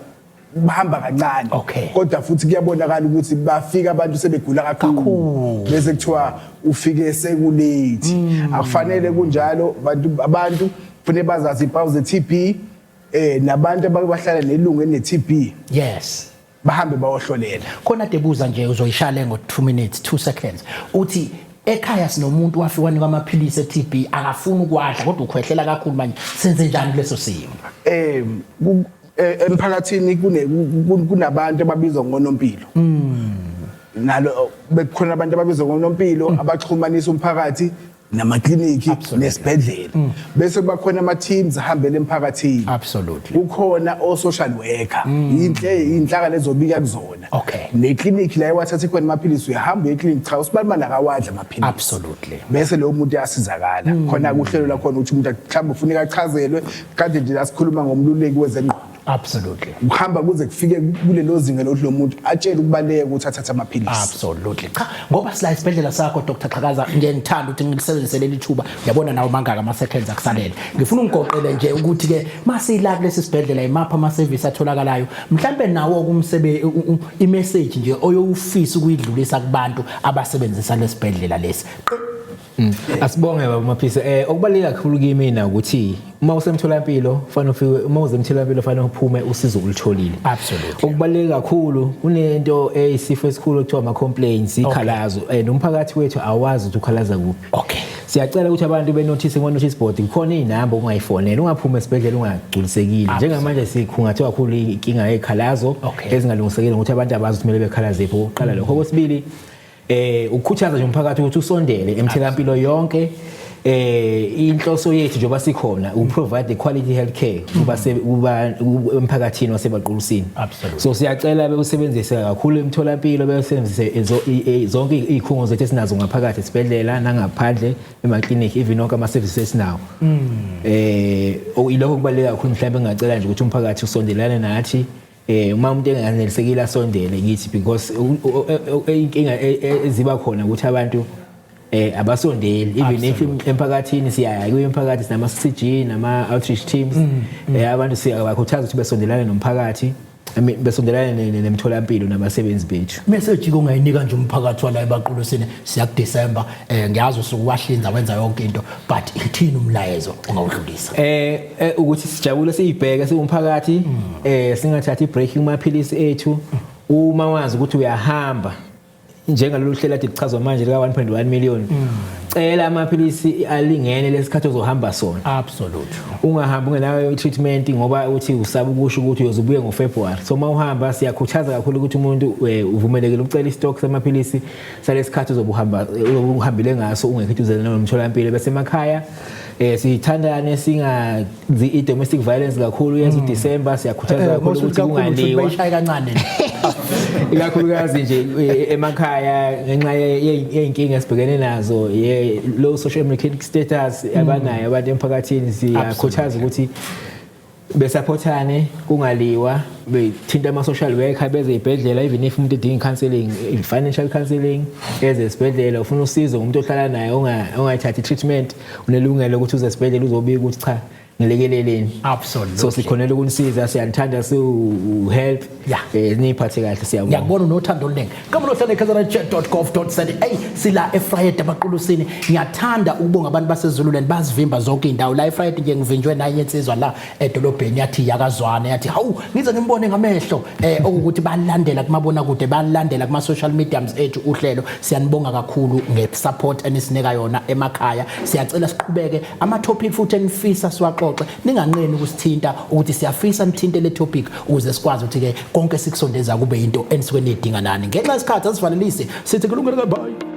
bahamba kancane. Kodwa futhi kuyabonakala ukuthi bafika abantu sebegula kakhulu. Kakhulu. Bese kuthiwa ufike sekulate. Akufanele kunjalo, abantu kufanele bazazi impawu ze-TB, nabantu abahlala nelungu eline-TB. Bahambe bayohlolela. Khona debuza nje uzoyishaya ngo 2 minutes 2 seconds. Uthi ekhaya sinomuntu wafika wanikwa amaphilisi e-TB akafuni ukwadla kodwa ukhwehlela kakhulu manje, senze njani kuleso simo? Emphakathini kunabantu ababizwa ngonompilo. Nalo bekukhona abantu ababizwa ngonompilo abaxhumanisa umphakathi namakliniki nesibhedlela. Bese kuba khona ama teams ahambele emphakathini. Kukhona o social worker. Inhle inhlaka lezobika kuzona. Ne clinic la ewathathe khona amaphilisi, uyahamba uye clinic, cha usibalibani akawadla amaphilisi. Bese lo muntu uyasizakala. Khona kuhlelo la khona ukuthi umuntu mhlawumbe ufuneka achazelwe, kade nje la sikhuluma ngomluleki wezengqondo. Ukuhamba kuze kufike kulelo zinga lokuthi lo muntu atshele ukubaleka ukuthi athathe amaphilisi. Cha, ngoba sila isibhedlela sakho Dr Xhakaza, ngiye ngithanda ukuthi ngilisebenzise leli thuba. Uyabona nawe mangaka ama seconds akusalele. Ngifuna ungigoqele nje ukuthi ke masila kulesi sibhedlela imapha ama service atholakalayo. Mhlambe nawo i message nje oyowufisa ukuyidlulisa kubantu abasebenzisa lesibhedlela lesi. Asibonge baba Maphisa. Okubaluleke kakhulu kimi na ukuthi uma usemtholampilo fanele ufike, uma uze emtholampilo fanele uphume usizo ulutholile. Okubaluleke kakhulu kunento eyisifo esikhulu okuthiwa ama complaints, ikhalazo. Nomphakathi wethu awazi ukuthi ukhalaza kuphi. Siyacela ukuthi abantu be notice ngo notice board kukhona inamba ongayifonela, ungaphuma esibhedlela ungagculisekile. Njengamanje sikhungathwe kakhulu inkinga yekhalazo ezingalungisekile ukuthi abantu abazi ukuthi kumele bekhalaze phi. Okokuqala lokho. Okwesibili, ukukhuthaza nje umphakathi ukuthi usondele emtholampilo yonke. Inhloso yethu njengoba sikhona ukuprovide the quality healthcare kuba emphakathini waseBaqulusini. So siyacela bekusebenzise kakhulu emtholampilo, besebenzise zonke izikhungo zethu esinazo ngaphakathi esibhedlela nangaphandle emaklinikhi, even wonke ama services esinawo. Ilokho kubaluleke kakhulu. Mhlawumbe ngingacela nje ukuthi umphakathi usondelane nathi. Uma umuntu enganelisekile asondele kithi, because inkinga eziba khona ukuthi abantu abasondeli, even if emphakathini siyaya kuyo emphakathi sinama CG nama outreach teams, abantu siyabakhuthaza ukuthi besondelane nomphakathi, I mean, besondelane nemtholampilo nabasebenzi bethu. Message kongayinika nje umphakathi wala eBaqulusini, siya ku December, ngiyazi usuku wahlinza wenza yonke into, but ithini umlayezo ongawudlulisa? Ukuthi sijabule siyibheke siwumphakathi, singathathi break kumaphilisi ethu. Uma wazi ukuthi uyahamba Njengalolu hlelo ade kuchazwa manje lika 1.1 million, cela amaphilisi alingene lesikhathi ozohamba sona. Ungahambi ungenayo i-treatment ngoba uthi usaba ukusho ukuthi uyoze ubuye ngoFebruary. So uma uhamba, siyakhuthaza kakhulu ukuthi umuntu uvumelekile ukucela istock samaphilisi salesikhathi uzobe uhamba, uzobe uhambile ngaso, ungekho eduze nomtholampilo. Bese emakhaya sithandane, singazi i-domestic violence kakhulu. Yenza uDecember, siyakhuthaza kakhulu ukuthi kungaliwa. Bayishaya kancane. Ikakhulukazi nje emakhaya, ngenxa yey'nkinga esibhekene nazo, ye low social economic status abanayo abantu emphakathini, siyakhuthaza ukuthi besupportane, kungaliwa, bethinta ama-social worker, beze ey'bhedlela. Even if umuntu edinga i-counselling, i-financial counselling, eze esibhedlela. Ufuna usizo ngumuntu ohlala naye ongayithathi i-treatment, unelungelo ukuthi uze esibhedlela uzobika ukuthi, "Cha, ngilekeleleni." So sikhonela ukunisiza, siyanithanda, siwu-help. Niyiphathe kahle, siyabonga. Ngiyakubona unothando oluningi. Kama lohlala eKZNchat.gov.za. Ey, sila eVryheid abaqulusini. Ngiyathanda ukubonga abantu baseZululand, bazivimba zonke indawo la eVryheid. Nje ngivinjwe naye insizwa la edolobheni, yathi yakazwana, yathi, "Hawu, ngize ngimbone ngamehlo." Okuthi balandela kumabona kude, balandela kuma social mediums ethu uhlelo. Siyanibonga kakhulu nge-support enisinika yona emakhaya. Siyacela siqhubeke ama topic futhi enifisa siwaxoxe, ninganqeni ukusithinta ukuthi siyafisa nithinte le topic ukuze sikwazi ukuthi ke konke sikusondeza kube into enisuke nidinga nani. Ngenxa yesikhathi asivalelise, sithi kulungile, bye.